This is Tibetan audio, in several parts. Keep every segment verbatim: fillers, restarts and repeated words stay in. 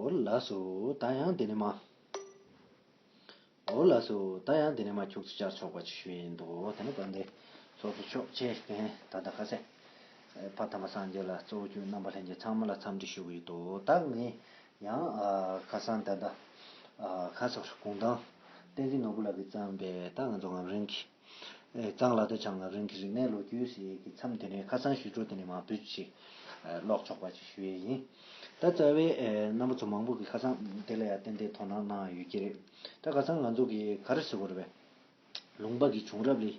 འོ་ལགས་སོ། ད་ཡང་འདི་ནས་མ། འོ་ལགས་སོ། ད་ཡང་འདི་ནས་མ་ཁྱུག་ཙམ་བཅར་ཆོག་པ་ཅིག་ཞུ་ཡིན་འདུག་དེ་ནས་བ་འདི་ཚོགས་གཙོ་མཆོག་ཆེ་མཁན་ད་ལྟ་ཁ་སེ་ཕ་དམ་པ་སངས་རྒྱས་ལ་གཙོ་བོ་ཁྱོད་རྣམ་པ་ལྷན་རྒྱས་ཚང་མ་ལ་འཚམས་འདྲི་ཞུ་གི་ཡོད་འདུག་ད་ངས་ཡང་ཨ་ཁ་སང་ད་ལྟ་ཨ་ཁ་སོ་གུང་ཐང་བསྟན་འཛིན་ནོར་བུ་ལགས་ཀྱིས་བརྩམས་པའི་ད་ང་ཚོ་ངམ་རིང་གི་ཨེ་གཙང་ལ་དོ་བྱང་ངམ་རིང་གི་རིག་གནས་ལོ་རྒྱུས་ཟེར་གྱི་མཚམས་དེ་ནས་ཁ་སང་ཞུ་འཕྲོ་དེ་ནས་མ་བུད་ཅིག་ཨེ་ཀློག་ཆོག་པ་ཅིག་ཞུ་ཡས་ཡིན། ད་རྩ་བའི་ཨེ་རྣམ་པ་ཚོ་མང་པོ་གིས་ཁ་སང་དེ་ལ་ཡང་ཏན་ཏན་དོ་སྣང་གནང་ཡོད་ཀྱི་རེད། ད་ཁ་སང་ང་ཚོ་གིས་ག་རེ་ཟེར་དགོས་རེད་པས། ལུང་པ་གི་བྱུང་རབས་ལས་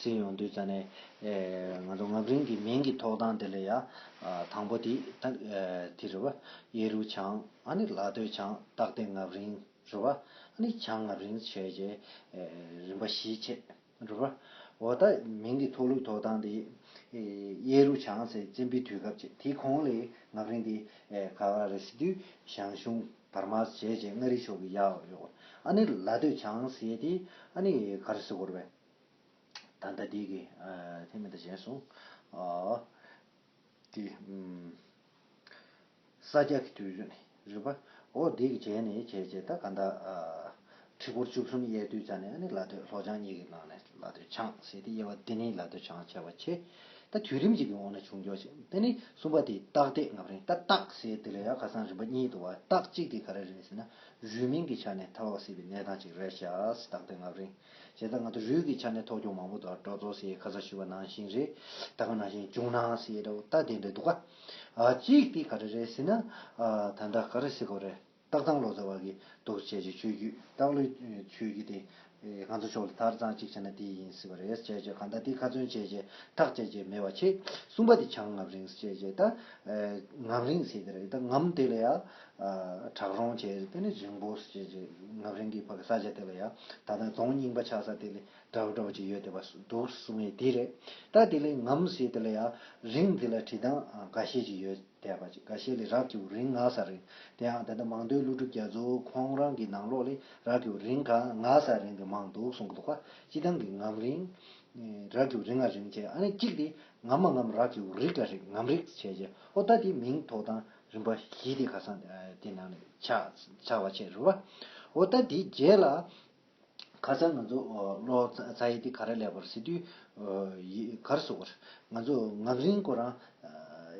ཟིན་ཡོང་དུས་ཙ་ནས་ཨེ་ང་ཚོ་ངམ་རིང་གི་མིང་གི་ཐོག་དང་དེ་ལ་ཡང་ཨ་དང་པོ་དེ་ད་ཨེ་དེ་རེད་པ། གཡས་རུ་བྱང་ཨ་ནི་ལ་སྟོད་བྱང་སྟག་སྡེ་ངམ་རིང་རེད་པ། ཨ་ནི་བྱང་ངམ་རིང་བྱས་རྗེས་ཨེ་རིམ་པ་བཞི་བྱས། རེད་པ། འོ་ད་མིང་གི་ཐོག་ལུགས་ཐོག་དང་དེ་ཨེ་གཡས་རུ་བྱང་ཟེར་བཙན་པོའི་དུས་སྐབས་ཅིག་དེའི་གོང་ལས་ངམ་རིང་དེ་ཨེ་ག་བ་རེད་ཟེར་དུས་ཞང་ཞུང་བར་མ་བྱས་རྗེས་མངའ་རིས་ཕྱོགས་ཀྱི་ཡར་ཡོད། ཨ་ནི་ལ་སྟོད་བྱང་ཟེར་དེ་ཨ་ནི་ག་རེ་ཟེར་དགོས་རེད་པས། ད་ལྟ་དེ་གི་ཨ་ཐེ་མི་ད་བྱས་སོང་། ཨ་དེ་ཨམ་ས་སྐྱ་གི་དུས་རེད་པ། འོ་དེ་གི་རྗེས་ནས་བྱས་རྗེས་ད་ག་འདྲ་ཨ་ཁྲི་སྐོར་བཅུ་གསུམ་ཡལ་དུས་ཙ་ནས་ཨ་ནི་ལ་སྟོད་ལྷོ་བྱང་གཉིས་ཀྱི་ནང་ནས་ལ་སྟོད་བྱང་ཟེར་དེ་དབྱེ་བ་དེ་ནས་ལ་སྟོད་བྱང་བྱས་པ་བྱས། ད་དུས་རིམ་གཅིག་གི་འོག་ན་བྱུང་འགྱོ་ཞིང་དེ་ནི་གསུམ་པ་དེ་སྟག་སྡེ་ངམ་རིང་ད་སྟག་ཟེར་དེ་ལ་ཡང་ཁ་སང་རིམ་པ་གཉིས་འདུག་བ། སྟག་གཅིག་དེ་ག་རེ་རེད་ཟེར་ན་རུས་མིང་གི་ཆ་ནས་ཐལ་བ་སྲིད་པའི་གནས་སྟངས་གཅིག་རེད་ཤག་སྟག་སྡེ་ངམ་རིང་། བྱས་ཙང་ང་ཚོ་རུས་ཀྱི་ཆ་ནས་ཐོགས་རྒྱུ་མང་པོ་འདུག་སྒྲོ་ཚོགས་ཟེར་ཁ་སང་ཞུས་པ་ནང་བཞིན་རེད། ད་ག་ནང་བཞིན་ཅུང་ནང་ཟེར་འདྲ་བོ་ད་དེ་འདྲ་འདུག་ག་ཨ་གཅིག་དེ་ག་རེ་རེད་ཟེར་ན། ཨ་ད་ལྟ་ག་རེ་ཟེར་དགོས་རེད། སྟག་ཚང་ལོ་ཙཱ་བ་གིས་འདུག་བྱས་རྗེས་ཆོས་བརྒྱུད་སྟག་ལོའི་ཆོས་བརྒྱུད་དེ་ཨེ་ང་ཚོ་ཕྱོགས་ལ་དར་ཙང་གཅིག་བྱས་ན་དེ་ཡིན་སྲིད་པ་རེད་ཟེར་བྱས་རྗེས་གང་ལྟར་དེ་ཁ་ཚོན་བྱས་རྗེས་ཐག་བཅད་རྗེས་མེད་པ་བྱས། གསུམ་པ་དེ་བྱང་ངམ་རིང་ཟེར་བྱས་རྗེས་ད་ཨེ་ངམ་རིང་ཟེར་དེ་རེད། ད་ངམ་དེ་ལ་ཡང་ཨ་བྲག་རོང་བྱས་དེ་ནི་རིང་པོ་ཟེར་བྱས་རྗེས་ངམ་རིང་གི་ཕ་གི་ས་ཆ་དེ་ལ་ཡང་ད་ལྟ་རྫོང་རྙིང་པ་ཆགས་ས་དེ་ལས་འདྲ་བོ་འདྲ་བོ་ཅིག་ཡོད་བསྡད་པ་འདུག་གསུང་ཡས་དེ་རེད། ད་དེ་ལས་ངམ་ཟེར་དེ་ལ་ཡང་རིང་དེ་ལ་བྲིས་སྟངས་འགའ་ཤས་ཅིག་ཡོད་བསྡད་པ་ཅིག་འགའ་ཤས་ལས་རག་གི་རིང་ང་ས་རིང་། དེ་ཡང་ད་ལྟ་མང་ཐོས་ཀླུ་སྒྲུབ་རྒྱ་མཚོ་ཁོང་རང་གི་ནང་ལོགས་ལས་རག་གི་རིང་ག་ང་ས་རིང་དེ་མང་འདུག་གསུང་གི་འདུག་ག་སྤྱི་བཏང་གི་ངམ་རིང་། རག་གི་རིང་ང་རིང་བྱས་ཨ་ནི་གཅིག་དེ་ངམ་མ་ངམ་རག་གི་རིག་ལ་རིག་ངམ་རིག་བྱས་རྗེས་ཨོ་ད་དེ་མིང་ཐོགས་སྟངས་རིམ་པ་བཞི་དེ་ཁ་སང་དེ་ནང་ནས་ཆགས་ཆགས་པ་བྱས་རེད་བ། ཨོ་ད་དེའི་རྗེས་ལ། ཁ་སང་ང་ཚོ་ཨོ་ཀློག་ཚར་ཡས་དེ་ག་རེ་ལབ་པ་རེད་ཟེར་དུས། ཨོ་ཡི་ག་རེ་ཟེར་དགོས་རེད། ང་ཚོ་ངམ་རིང་ཁོ་རང་ཨ་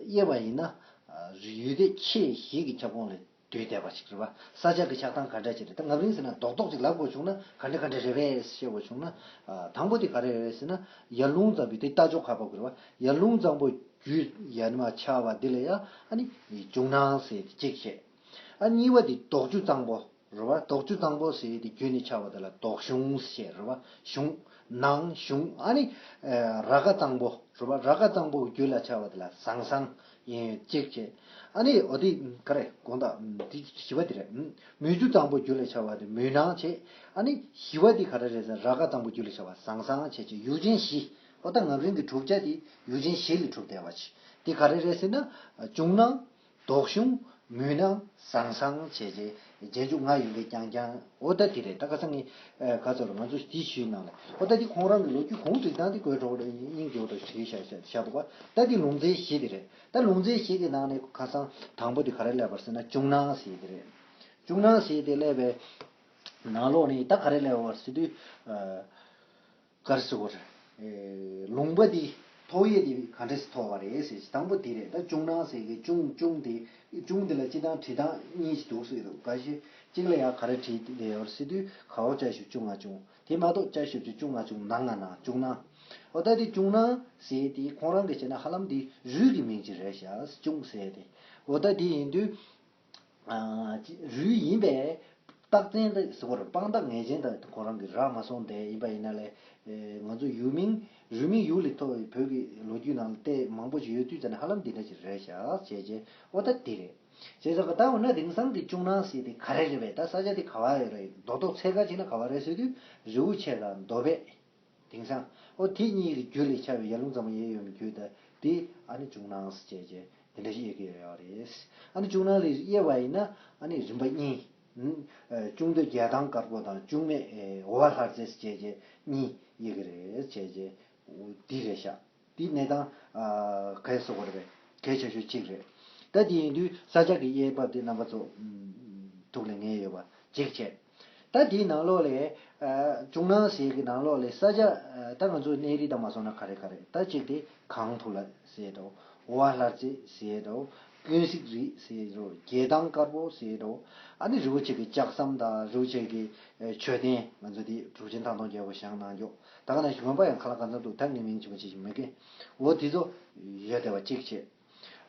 དབྱེ་བ་ཡིན་ན། ཨ་ཡུལ་སྡེ་ཆེ་བཞི་གི་ཁྱབ་ཁོངས་ལ་འདུས་བསྡད་པ་ཞིག་རེད་བ། ས་ཆ་གི་ཆགས་སྟངས་ག་འདྲ་ཅིག་རེད། ད་ངམ་རིང་ཟེར་ན་རྡོག་རྡོག་ཅིག་ལབ་དགོས་བྱུང་ན་ག་འདྲ་ག་འདྲ་རེད་པས་བཤད་དགོས་བྱུང་ན། ཨ་དང་པོ་དེ་ག་རེ་རེད་ཟེར་ན་ཡར་ཀླུང་གཙང་པོའི་དེ་རྟ་མཆོག་ཁ་པ་དགོས་རེད་བ། ཡར་ཀླུང་གཙང་པོ་བརྒྱུད་ཡར་མར་ཆགས་པ་འདི་ལ་ཡང་ཨ་ནི་ཅུང་ནང་ཟེར་དེ་གཅིག་བཤད། ཨ་གཉིས་པ་དེ་རྡོག་ཆུ་གཙང་པོ། རེད་བ། རྡོག་ཆུ་གཙང་པོ་ཟེར་ཡས་དེ་བརྒྱུད་ནས་ཆགས་པ་དེ་ལ་རྡོག་གཞུང་ཟེར་རེད་བ། གཞུང་། ནང་གཞུང་། ཨ་ནི་ཨེ་ར་ཁ་གཙང་པོ་རེད་བ། ར་ཁ་གཙང་པོ་གི་རྒྱུད་ལ་ཆགས་པ་དེ་ལ་ཟང་ཟང་ཡིན་གཅིག་བྱས། ཨ་ནི་འོ་དེ་ག་རེ་དགོངས་དག་དེ་བཞི་པ་དེ་རེད། མུས་ཆུ་གཙང་པོ་རྒྱུད་ལ་ཆགས་པ་དེ་མུས་ནང་བྱས། ཨ་ནི་བཞི་པ་དེ་ག་རེ་རེད་ཟེར་ན་ར་ཁ་གཙང་པོ་རྒྱུད་ལ་ཆགས་པ་ཟང་ཟང་བྱས་བྱས་ཡུལ་ཅན་བཞི། འོ་ད་ངམ་རིང་གི་གྲུབ་ཆ་དེ་ཡུལ་ཅན་བཞི་ལས་གྲུབ་བསྡད་པ་ཅིག་དེ་ག་རེ་རེད་ཟེར་ན་ཅུང་ནང་། རྡོག་གཞུང་། མུན་ནག་ཟང་ཟང་བྱས་རྗེས་རྗེས་འཇུག་ང་ཡོད་པའི་རྐྱང་རྐྱང་འོ་ད་དེ་རེད། ད་ཁ་སང་ངས་ཨ་ག་ཚོད་རེད་ང་ཚོ་དེ་ཞུས་ནང་ལ་འོ་ད་དེ་ཁོང་རང་གི་ལོ་རྒྱུས་གོང་བསྒྲིགས་སྟངས་དེ་དགོད་བྲོ་བ་རེད། སྙིང་རྗེ་བོ་དང་བྲིས་བཞག་བཞག་བཞག་འདུག་ག་ད་དེ་ལུང་ཚན་བཞི་དེ་རེད། ད་ལུང་ཚན་བཞི་གི་ནང་ནས་ཁ་སང་དང་པོ་དེ་ག་རེ་སླེབས་པ་རེད་ཟེར་ན་ཅུང་ནང་ཟེར་དེ་རེད། ཅུང་ནང་ཟེར་དེ་སླེབས་པའི་ནང་ལོགས་ནས་ད་ག་རེ་སླེབས་པ་རེད་ཟེར་དུས་ཨ། ག་རེ་ཟེར་དགོས་རེད། ཨེ། ལུང་པ་འདི་ཐོགས་ཡས་འདི་ག་འདྲས་སེ་ཐོགས་པ་རེད་ཟེར་གྱི་དང་པོ་འདི་རེད། ད་ཅུང་ནང་ཟེར་གྱི་ཅུང་ཅུང་དེ་ཅུང་འདི་ལ་སྤྱི་བཏང་བྲིས་སྟངས་གཉིས་ཤིག་འདུག་ཟེར་འདུག་ག་ཞིག་གཅིག་ལ་ཡང་ག་རེ་བྲིས་བསྡད་ཡོད་རེད་ཟེར་དུས་ག་འོག་ཅ་ཞབས་ཀྱུ་ང་ཅུང་དེ་མ་གཏོགས་ཅ་ཞབས་ཀྱུ་ཅུང་ང་ཅུང་ནང་ང་ནང་ཅུང་ནང་། འོ་ད་དེ་ཅུང་ནང་ཟེར་དེ་ཁོང་རང་གི་བྱས་ན་ཧ་ལམ་འདི་རུས་ཀྱི་མིང་ཅིག་རེད་ཤག་ཅུང་ཟེར་དེ། འོ་ད་དེ་ཡིན་དུས། ཨ། རུས་ཡིན་པས། རྟགས་མཚན་དེ་ཟེར་བ་རེད། དཔང་རྟགས་ངེས་ཅན་དང་ཁོ་རང་གི་རག་མ་སོང་དེ་ཡིན་པ་ཡིན་ན་ལས། ཨེ། ང་ཚོ་ཡུལ་མིང་རུས་མིང་ཡུལ་ལས་ཐོགས་པའི་བོད་ཀྱི་ལོ་རྒྱུས་ནང་ལ་དེ་མང་པོ་ཞིག་ཡོད་དུས་ཙ་ན་ཧ་ལམ་འདི་འདྲ་ཞིག་རེད་ཤག་བྱས་རྗེས་ཨོ་ད་འདི་རེད། བྱས་ཙང་ད་འོ་ན་དེང་སང་གི་ཅུང་ནང་ཟེར་དེ་ག་རེ་རེད་པས། ད་ས་ཆ་དེ་ག་བ་ཡོད་རེད། རྡོག་རྡོག་ཚད་ཀ་ཅིག་ན་ག་བ་རེད་ཟེར་དུས་རི་བོ་ཆེ་དང་རྡོ་སྦས། དེང་སང་། ཨོ་དེ་གཉིས་ཀྱི་རྒྱུད་ལས་ཆགས་པའི་ཡར་ཀླུང་ཚང་མ་ཡས་ཡོད་མི་རྒྱུད་ད་དེ་ཨ་ནི་ཅུང་ནང་ཟེར་བྱས་རྗེས་དེ་འདྲ་ཞིག་དབྱེ་གི་ཡོད་ཡོད་རེད། ཨ་ནི་ཅུང་ནང་ལས་དབྱེ་བ་ཡིན་ན་ཨ་ནི་རིམ་པ་གཉིས། ཨ་ཅུང་སྟོད་རྒྱལ་ཐང་དཀར་པོ་དང་ཅུང་སྨད་ཨེ་འོ་བ་ལྷ་རྩེ་ཟེར་བྱས་རྗེས་གཉིས་དབྱེ་གི་རེད་བྱས་རྗེས་འོ་འདི་རེད་ཤག་དེ་གནས་སྟངས་ཨ་ག་རེ་ཟེར་དགོས་རེད་པས། གལ་ཆེ་ཤོས་གཅིག་རེད། ད་དེ་ཡིན་དུས་ས་ཆ་གི་དབྱེ་བ་དེ་རྣམ་པ་ཚོ། ཨུམ། ཐུགས་ལ་ངེས་ཡོད་པ་གཅིག་བྱས། ད་དེའི་ནང་ལོགས་ལས། ཨ། ཅུང་ནང་ཟེར་གྱི་ནང་ལོགས་ལས་ས་ཆ། ཨ། ད་ང་ཚོ་གནས་རིས་དང་མ་སོང་ན་ག་རེ་ག་རེ། ད་གཅིག་དེ་གངས་ཕུ་ལ་ཟེར་འགྲོ། ཨོ་བ་ལྷ་རྩེ་ཟེར་འགྲོ། ཀུན་གཟིགས་རི་ཟེར་འགྲོ། རྒྱལ་ཐང་དཀར་པོ་ཟེར་འགྲོ། ཨ་ནི་རི་བོ་ཆེ་གི་ལྕགས་ཟམ་དང་རི་བོ་ཆེ་གི་ཨ་མཆོད་རྟེན། ང་ཚོ་དེ་གྲུབ་ཆེན་ཐང་སྟོང་རྒྱལ་པོ་བཞེངས་གནང་རྒྱུ། ད་ག་ནང་བཞིན་དགོན་པ་ཡང་ཁ་ལག་ག་ཚོད་འདུག་ད་ངས་མིང་ཅིག་མ་བྱེད་ཀྱི་མེད་ཀི། འོ་དེ་ཚོ་ཡོད་བསྡད་པ་གཅིག་བྱས།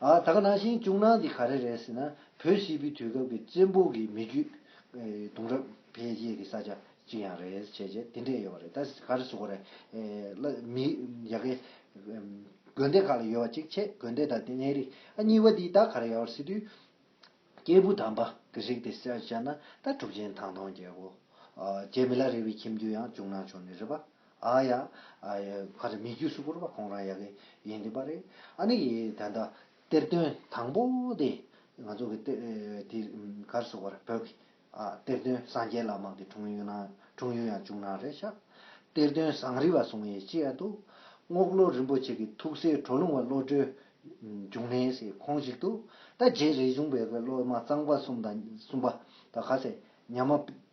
ཨ། ད་ག་ནང་བཞིན་ཅུང་ནང་འདི་ག་རེ་རེད་ཟེར་ན། བོད་སིལ་བུའི་དུས་སྐབས་ཀྱི་བཙན་པོ་གི་མི་རྒྱུད་ཨེ་གདུང་རབས་འཕེལ་རྒྱས་ཀྱི་ས་ཆ་གཅིག་ཡང་རེད་བྱས་བྱས་དེ་འདྲས་ཡོད་པ་རེད། ད་ག་རེ་ཟེར་དགོས་རེད། ཨེ་ལ་མི་ཡ་གི་ཨེམ་དགོན་སྡེ་ཁག་ལ་ཡོད་པ་གཅིག་བྱས། དགོན་སྡེ་དང་དེ་གཉིས་རེད། ཨ་གཉིས་པ་འདི་ད་ག་རེ་ཡོད་ཟེར་དུས། སྐྱེས་བུ་དམ་པ་གི་རིགས་དེ་བཤད་བྱས་ན་ད་གྲུབ་ཆེན་ཐང་སྟོང་རྒྱལ་པོ། ཨ། རྗེ་མི་ལ་རས་པའི་ཁྱིམ་རྒྱུད་ཡང་ཅུང་ནང་ཕྱོགས་ནས་རེད་པ། ཨ་ཡ། ཨ་ཡ། ག་རེ་མི་རྒྱུད་སུ་བོར་བ་ཁོང་རང་ཡ་གི་ཡིན་དེ་པ་རེད། ཨ་ནི་ད་ལྟ་གཏེར་སྟོན་དང་པོ་དེ་ང་ཚོ་གི་གཏེར་དེ་ག་རེ་ཟེར་དགོས་རེད། བོད་ཀྱི་ཨ་གཏེར་སྟོན་སངས་རྒྱས་བླ་མ་གི་འཁྲུངས་ཡུལ་ན་འཁྲུངས་ཡུལ་ཡང་ཅུང་ནང་རེད་ཤག་གཏེར་སྟོན་ཟངས་རི་བ་གསུང་ཡས་ཅི་ཡ་འདུག་རྔོག་ལོ་རིན་པོ་ཆེ་གི་ཐུགས་སྲས་གྲོ་ལུང་བ་བློ་གྲོས་འབྱུང་གནས་ཟེར་ཁོང་ཞིག་འདུག་ད་རྗེ་རིག་འབྱུང་བའི་སློབ་མ་གཙང་པ་གསུམ་དང་གསུམ་པ་ད་ག་ཟེར་ཉ་མ་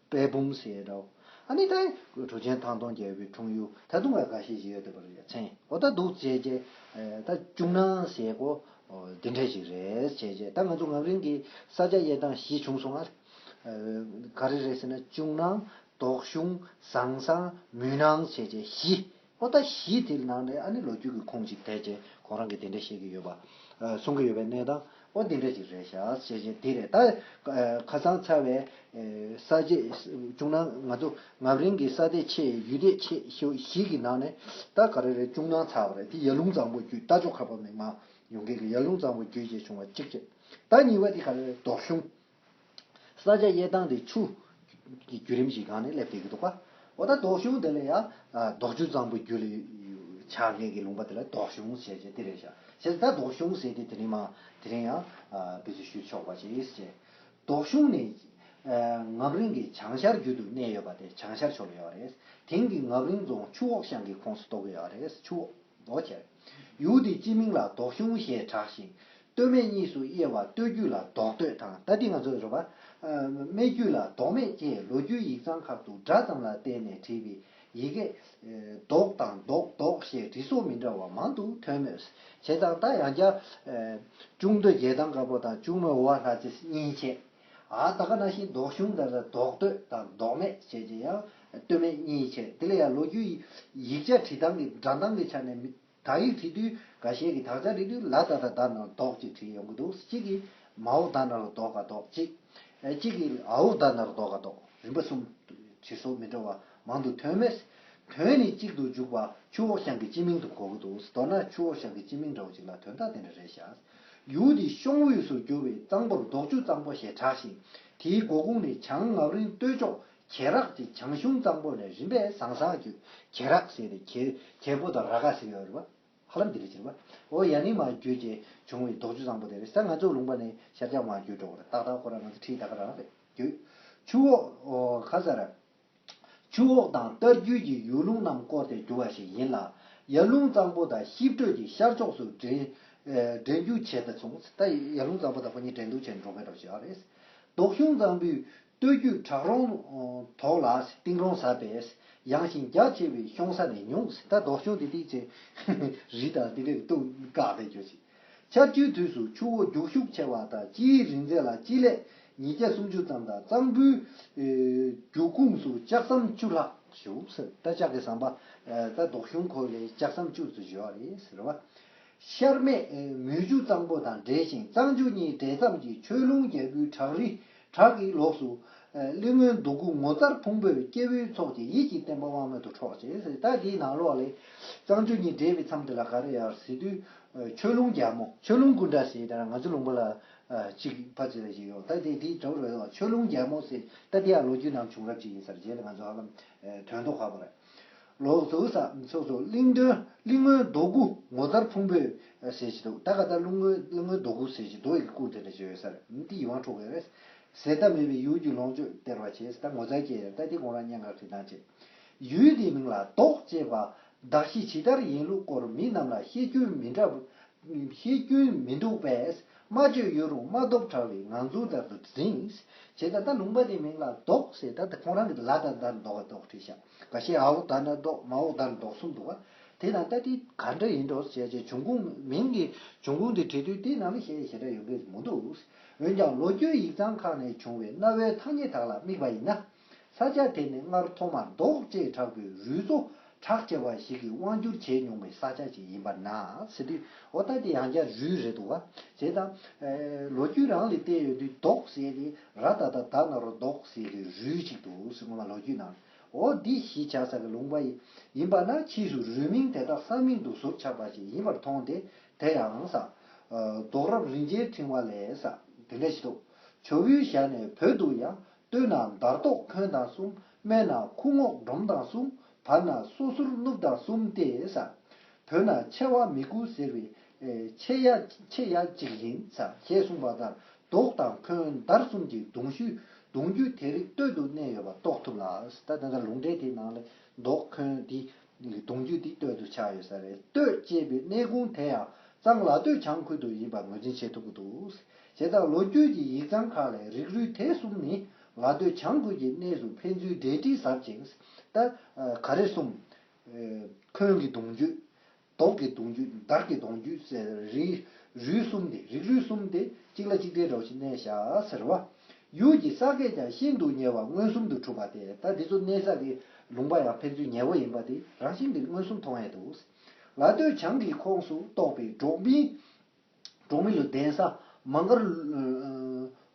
དཔལ་འབུམ་ཟེར་འདྲ་བོ། ཨ་ནི་ད་གྲུབ་ཆེན་ཐང་སྟོང་རྒྱལ་པོའི་འཁྲུངས་ཡུལ་ད་དུང་ཡང་འགའ་ཤས་ཤིག་ཡོད་བསྡད་པ་རེད། མཚན་འོ་ད་འདུག་བྱས་རྗེས་ད་ཅུང་ནང་ཟེར་གོ་འདི་འདྲ་ཞིག་རེད། བྱས་རྗེས་ད་ང་ཚོ་ངམ་རིང་གི་ས་ཆ་དབྱེ་སྟངས་བཞི་བྱུང་སོང་ཨ། ག་རེ་རེད་ཟེར་ན་ཅུང་ནང་དོག་གཞུང་ཟང་ཟང་མུན་ནང་བྱས་རྗེས་བཞི། ཨོ་ད་གཞི་དེ་ནང་ནས་ཨ་ནི་ལོ་རྒྱུས་ཀྱི་ཁུངས་ཅིག་དེད་ཅེས་ཁོ་རང་གིས་དེ་འདྲ་བཤད་ཀྱི་ཡོད་པ། ཨ། གསུང་གི་ཡོད་པའི་གནས་སྟངས་ཨོ་དེ་འདྲ་ཅིག་རེད་ཤག་བཤད་བྱས་དེ་རེད། ད་ཨ་ཁ་སང་ཚར་བའི་ཨེ་ས་བཅད་བྱུང་ན་ང་ཚོ་ངམ་རིང་གི་ས་དེ་ཆེ་ཡུལ་དེ་ཆེ་ཤོས་བཞི་གི་ནང་ནས་ད་ག་རེ་རེད། ཅུང་ནང་ཚར་བ་རེད། དེ་ཡར་ཀླུང་གཙང་པོ་བརྒྱུད་རྟ་མཆོག་ཁ་པ་མིག་དམར་ཡོང་མཁན་གྱི་ཡར་ཀླུང་གཙང་པོ་བརྒྱུད་ཅེས་བྱུང་བ་གཅིག་བྱས། ད་གཉིས་པ་དེ་ག་རེ་རེད། དོག་གཞུང་། ས་ཆ་དབྱེ་སྟངས་དེ་ཆུ་གི་བརྒྱུད་རིམ་ཞིག་སྒང་ནས་སླེབས་བསྡད་ཀྱི་འདུག་ག་འོ་ད་དོག་གཞུང་དེ་ལ་ཡང་དོག་ཆུ་གཙང་པོ་རྒྱུད་ལ་ཆགས་མཁན་གྱི་ལུང་པ་དེ་ལ་དོག་གཞུང་ཞེས་བྱས་དེ་རེད་ཤག་བྱས་ཙང་ད་དོག་གཞུང་ཟེར་དེ་དེ་རིང་མ་དེ་རིང་ཡང་དཔེ་ཚོ་ཞུས་ཆོག་པ་ཞིག་བྱས། དོག་གཞུང་ནི་ངམ་རིང་གི་བྱང་ཤར་རྒྱུད་དུ་གནས་ཡོད་པ་དེ་བྱང་ཤར་ཕྱོགས་ལ་ཡོད་རེད། དེང་གི་ངམ་རིང་རྫོང་ཆུ་འོག་ཤང་གི་ཁོངས་སུ་གཏོགས་ཀྱི་ཡོད་རེད། ཆུ་འོག་མདོ་ཆེར། ཡུལ་དེའི་སྤྱི་མིང་ལ་དོག་གཞུང་ཞེས་གྲགས་ཤིང་། སྟོད་སྨད་གཉིས་སུ་དབྱེ་བ་སྟོད་རྒྱུད་ལ་དོག་སྟོད་དང་ད་ལྟའི་ང་ཚོ་རེད་པ། སྨད་རྒྱུད་ལ་དོག་སྨད་ཅེས་ལོ་རྒྱུས་ཡིག་ཚང་ཁག་ཏུ་སྒྲ་ཙམ་ལ་བརྟེན་ནས་བྲིས་པའི་ཡི་གེ་དོག་དང་དོག་དོག་ཞེས་འབྲི་སྲོལ་མི་འདྲ་བ་མང་དུ་ཐོན་མོད། བྱས་ཙང་ད་ཡང་བསྐྱར་ཅུང་སྟོད་རྒྱལ་ཐང་དཀར་པོ་དང་ཅུང་སྨད་འོ་བ་ལྷ་རྩེ་གཉིས་བྱས། ཨ་ད་ག་ནང་བཞིན་དོག་གཞུང་དེ་ལ་དོག་སྟོད་དང་དོག་སྨད་བྱས་ཀྱི་ཡང་སྟོད་སྨད་གཉིས་བྱས། དེ་ལ་ཡང་ལོ་རྒྱུས་ཡིག་ཆ་བྲིས་སྟངས་ཀྱི་འགྲོ་སྟངས་ཀྱི་ཆ་ནས་མི་དག་ཡིག་བྲིས་དུས་འགའ་ཤས་ཀྱིས་དག་ཆ་བྲིས་དུས་ལ་ད་ད་ད་ན་རོ་དོག་ཅིག་བྲིས་ཡོང་གི་འདུག་གཅིག་གིས་མའོ་ད་ན་རོ་དོག་ག་དོག་གཅིག་ཨེ་གཅིག་གིས་ཨའོ་ད་ན་རོ་དོག་ག་དོག་རིམ་པ་གསུམ་བྲིས་སྲོལ་མི་འདྲ་བ་མང་དུ་ཐོན་མོད། དོན་ནི་གཅིག་ཏུ་འཇུག་པ་ཆུ་འོག་ཤང་གི་སྤྱི་མིང་དུ་གོ་གི་འདུག་མདོར་ན་ཆུ་འོག་ཤང་གི་སྤྱི་མིང་འདྲ་བོ་ཅིག་ལ་དོན་དག་དེ་འདྲ་རེད་ཤག་ཡུལ་དེའི་གཤོང་འོས་སུ་གྱུར་པའི་གཙང་པོར་དོག་ཆུ་གཙང་པོ་ཞེས་གྲགས་ཤིང་། དེའི་མགོ་ཁུངས་ནི་བྱང་ངམ་རིང་སྟོད་ཕྱོགས་གྱེ་རག་ཅིག་བྱང་གཞུང་གཙང་པོ་ནས་རིམ་པས་ཟང་ཟང་བརྒྱུད། གྱེ་རག་ཟེར་ཏེ་གྱེ་གྱེ་པོ་དང་ར་ག་ཟེར་ཡོད་རེད་པ། ཧ་ལམ་འདི་རེད་ཟེར་བ། འོ་ཡ་ནི་མ་བརྒྱུད་ཅེས་བྱུང་བའི་དོག་ཆུ་གཙང་པོ་དེ་རེད་ཟེར། ང་ཚོ་ལུང་པ་ནས་ཤར་རྒྱག་མ་བརྒྱུད་འགྲོ་བ་རེད། ཏག་ཏག་ཁོ་རང་ང་ཚོ་ཁྲིད་ད་ག་རང་རེད་བརྒྱུད། ཆུ་འོག་ཁ་ས་ར། ཆུ་འོག་དང་རྟ་རྒྱུད་ཀྱི་ཡུལ་ལུང་རྣམས་བསྐོར་ཏེ་རྒྱུ་བ་ཞིག་ཡིན་ལ། ཡར་ཀླུང་གཙང་པོ་དང་ཤིབ་བྲོས་ཀྱི་ཤར་ཕྱོགས་སུ་འདྲེན་འདྲེན་རྒྱུ་བྱེད་ད་མཚུངས། ད་ཡར་ཀླུང་གཙང་པོ་དང་ཁོ་གཉིས་འགྲན་བསྡུར་བྱས་འགྲོ་མཁན་འདྲ་བོ་ཞིག་ཡོད་རེད། དོག་གཞུང་གཙང་པོའི་སྟོད་རྒྱུད་བྲག་རོང་དོག་ལ་གཏིང་རོང་ཟབ་པས་ཡངས་ཤིང་རྒྱ་ཆེ་བའི་གཤོང་ས་ནས་ཉུང་། ད་དོག་གཞུང་དེ་ཏིག་ཙེ་རི་དང་དེ་འདྲའི་སྟོབས་བཀག་པའི་རྒྱུ་ཞིག་ཆར་ཆུའི་དུས་སུ་ཆུ་བོ་རྒྱུག་ཤུགས་ཆེ་བ་དང་སྤྱིའི་རི་འཛེག་ལ་སྤྱི་ལེ་ཉིས་བརྒྱ་སུམ་ཅུ་ཙམ་དང་གཙང་པོའི་རྒྱུག་ཁུངས་སུ་ལྕགས་ཟམ་བཅུ་ལྷག་བཞུགས་ཟེར། ད་ལྕགས་ཀྱི་ཟམ་པ་ད་དོག་གཞུང་ཁོ་ལས་ལྕགས་ཟམ་བཅུ་ཙམ་བཞུགས་པ་རེད་ཟེར་བ། ཤར་སྨད་མུས་ཆུ་གཙང་པོ་དང་འབྲེལ་ཞིང་གཙང་ཆུ་གཉིས་འདྲེས་མཚམས་ཀྱི་ཆོས་ལུང་རྒྱལ་པོའི་བྲག་རི་བྲག་གི་ལོགས་སུ། ཨ་གླིང་སྔོན་རྡོ་སྐུ་ངོ་མཚར་ཕུང་པོས་སྐྱེ་བོའི་ཚོགས་ཀྱི་ཡིད་ཀྱི་བརྟན་པ་དབང་མེད་དུ་འཕྲོག་ཅེས་ཟེར། ད་དེའི་ནང་ལོགས་ལས་གཙང་ཆུ་གཉིས་འདྲེས་པའི་མཚམས་དེ་ལ་ག་རེ་ཡོད་ཟེར་དུས། ཨ་ཆོས་ལུང་རྒྱལ་མོ་ཆོས་ལུང་སྐུ་འདྲ་ཟེར་ད་ང་ཚོ་ལུང་པ་ལ་ཨ་གཅིག་ཕ་ཚོད་ལ་ཞིག་ཡོད། ད་དེ་དེའི་གྲོགས་རེད་དོ། ཆོས་ལུང་རྒྱལ་མོ་ཟེར་ད་དེ་ཡང་ལོ་རྒྱུས་ནང་བྱུང་རབས་ཅིག་ཡིན་ས་རེད། རྗེས་ལ་ང་ཚོ་ཧ་ལམ་ཨ་དོན་དུ་ཧ་གོ་རེད། ལོག་ཏུ་ས་སོ་སོ་གླིང་སྒྲོན་གླིང་སྔོན་རྡོ་སྐུ་ངོ་མཚར་ཕུང་པོས་ཟེར་གྱི་འདུག་ད་ག་ད་གླིང་སྔོན་གླིང་སྔོན་རྡོ་སྐུ་ཟེར་གྱི་རྡོ་ཡི་སྐུ་དེ་འདྲ་ཅིག་ཡོད་ས་རེད། འདི་ཡིད་དབང་འཕྲོག་གི་རེད། ཟད་མཐའ་མེད་པའི་ཡུལ་གྱི་ལོངས་སྤྱོད་སྟེར་བ་བྱས། ད་ངོ་མཚར་སྐྱེ་ཡང་ད་འདི་ཁོང་རང་སྙན་ངག་བྲིས་སྟངས་བྱས། ཡུལ་འདིའི་མིང་ལ་རྡོ་ཅེས་པ་གདགས་གཞི་ཇི་ལྟར་ཡིན་ལུགས་སྐོར་མི་རྣམས་ལ་བཤད་རྒྱུན་མི་འདྲ་བཤད་རྒྱུན་མི་འདུག་པས། སྨྲ་བརྗོད་ཡོད་རུང་སྨྲ་སྟོབས་བྲལ་བའི་ངང་ཚུལ་ལྟར་དུ་འཛིན། བྱས་ཙང་ད་ལུང་པ་དེའི་མིང་ལ་ལྡོག་ཟེར། ད་ཁོང་རང་གི་ལ་དང་ད་ལྡོག་ལྡོག་བྲིས་ཤག་འགའ་ཤས་འ་འོག་ད་ན་ལྡོག་མ་འོག་ད་ལ་ལྡོག་གསུམ་འདུག་བ། དེ་ན་ད་དེ་ག་འདྲ་ཡིན་འགྲོ་ཟེར་བྱས་འབྱུང་ཁུངས་མིང་གི་འབྱུང་ཁུངས་དེ་བྲིས་དུས་དེ་ནང་ལ་བཤད་ཞེ་དྲག་ཡོང་གི་མི་འདུག་འོན་ཀྱང་ལོ་རྒྱུས་ཡིག་ཚང་ཁག་ནས་བྱུང་བའི་གནའ་བོའི་ཐ་སྙད་དག་ལ་དམིགས་པ་ཡིན་ན། ས་ཆ་དེ་ནི་སྔར་ཐོག་མར་ལྡོག་ཅེས་གྲགས་པའི་རུས་གཙོ་གྲགས་ཆེ་བ་ཞིག་གིས་དབང་བསྒྱུར་བྱས་མྱོང་བའི་ས་ཆ་ཞིག་ཡིན་པར་སྣང་ཟེར་དུས། འོ་ད་དེ་ཡང་བསྐྱར་རུས་རེད་འདུག་བ། བྱས་ཙང་། ཨེ། ལོ་རྒྱུས་རང་ལ་བལྟས་ཡོང་དུས་ལྡོག་ཟེར་དེ་ར་ད་ད་ད་ན་རོ་ལྡོག་ཟེར་དེ་རུས་ཅིག་འདུག་ཟེར། སྔོན་མ་ལོ་རྒྱུས་ནང་། འོ་འདི་གཞིས་ཆགས་ས་གི་ལུང་པ་ཡིན་པ་ན་ཕྱིས་སུ་རུས་མིང་དེ་དག་ས་མིང་དུ་ཟུར་ཆག་པ་ཞིག་ཡིན་པར་མཐོང་སྟེ། དེ་ཡང་ས། ཨ། ལྡོག་རབ་རིན་ཆེན་ཕྲེང་བ་ལས་ས། དེ་འདྲ་ཞིག་འདུག་ཇོ་བོའི་ཞལ་ནས་བོད་དུ་ཡང་། སྟོད་ན་དར་ལྡོག་འཁོན་དང་གསུམ། སྨད་ན་ཁུ་རྔོག་འབྲོམ་དང་གསུམ། བར་ན་སོ་ཟུར་གནུབས་དང་གསུམ་སྟེ་ས། བོད་ན་ཆེ་བ་མི་དགུ་ཟེར་བའི། ཨེ། ཆེ་ཡ་ཆེ་ཡ་གཅིག་ཡིན་ས་ཞེས་གསུངས་པ་ལྟར་ལྡོག་དང་འཁོན་དར་གསུམ་གྱི་གདུང་ཤུལ་གདུང་རྒྱུད་དེ་རིགས་སྟོད་དུ་གནས་ཡོད་པ་རྟོགས་ཐུབ་ལ། ད་ད་ལྟ་ལུང་འདྲེན་དེའི་ནང་ལ་ལྡོག་འཁོན་འདི་གདུང་རྒྱུད་འདི་སྟོད་དུ་ཆགས་ཡོད་ས་རེད། སྟོད་ཅེས་པའི་གནས་ཁུངས་དེ་ཡང་གཙང་ལ་སྟོད་བྱང་ཁུལ་དུ་ཡིན་པ་ངོས་འཛིན་བྱེད་ཐུབ་ཀྱི་འདུག་བྱས་ཙང་ལོ་རྒྱུས་ཀྱི་ཡིག་ཚང་ཁག་ལས་རིགས་རུས་དེ་གསུམ་ནི་ལ་སྟོད་བྱང་ཁུལ་གྱི་གནས་སུ་ཕན་ཚུན་འབྲེལ་འདྲིས་ཟབ་ཅིང་། ད་ག་རེ་གསུམ། འཁོན་གྱི་གདུང་རྒྱུད། ལྡོག་གི་གདུང་རྒྱུད། དར་གྱི་གདུང་རྒྱུད་ཟེར། རིགས་རུས་གསུམ་དེ། རིགས་རུས་གསུམ་དེ་གཅིག་ལ་གཅིག་བརྟེན་འདྲ་བོ་ཞིག་གནས་བཞག་ཟེར་བ། ཡུལ་གྱི་ས་དགེ་ཀྱང་ཤིན་ཏུ་ཉེ་བ་མངོན་སུམ་དུ་གྲུབ་པ་སྟེ། ད་འདི་ཚོ་གནས་ས་གི་ལུང་པ་ཡང་ཕན་ཚུན་ཉེ་བོ་ཡིན་པ་དེ་རང་བཞིན་གྱིས་མངོན་སུམ་མཐོང་ཡས་འདུག་ལ་སྟོད་བྱང་གི་ཁོངས་སུ་གཏོགས་པའི་འབྲོག་མི། གྲོང་མི་ལུ་གདན་ས་མང་མགར།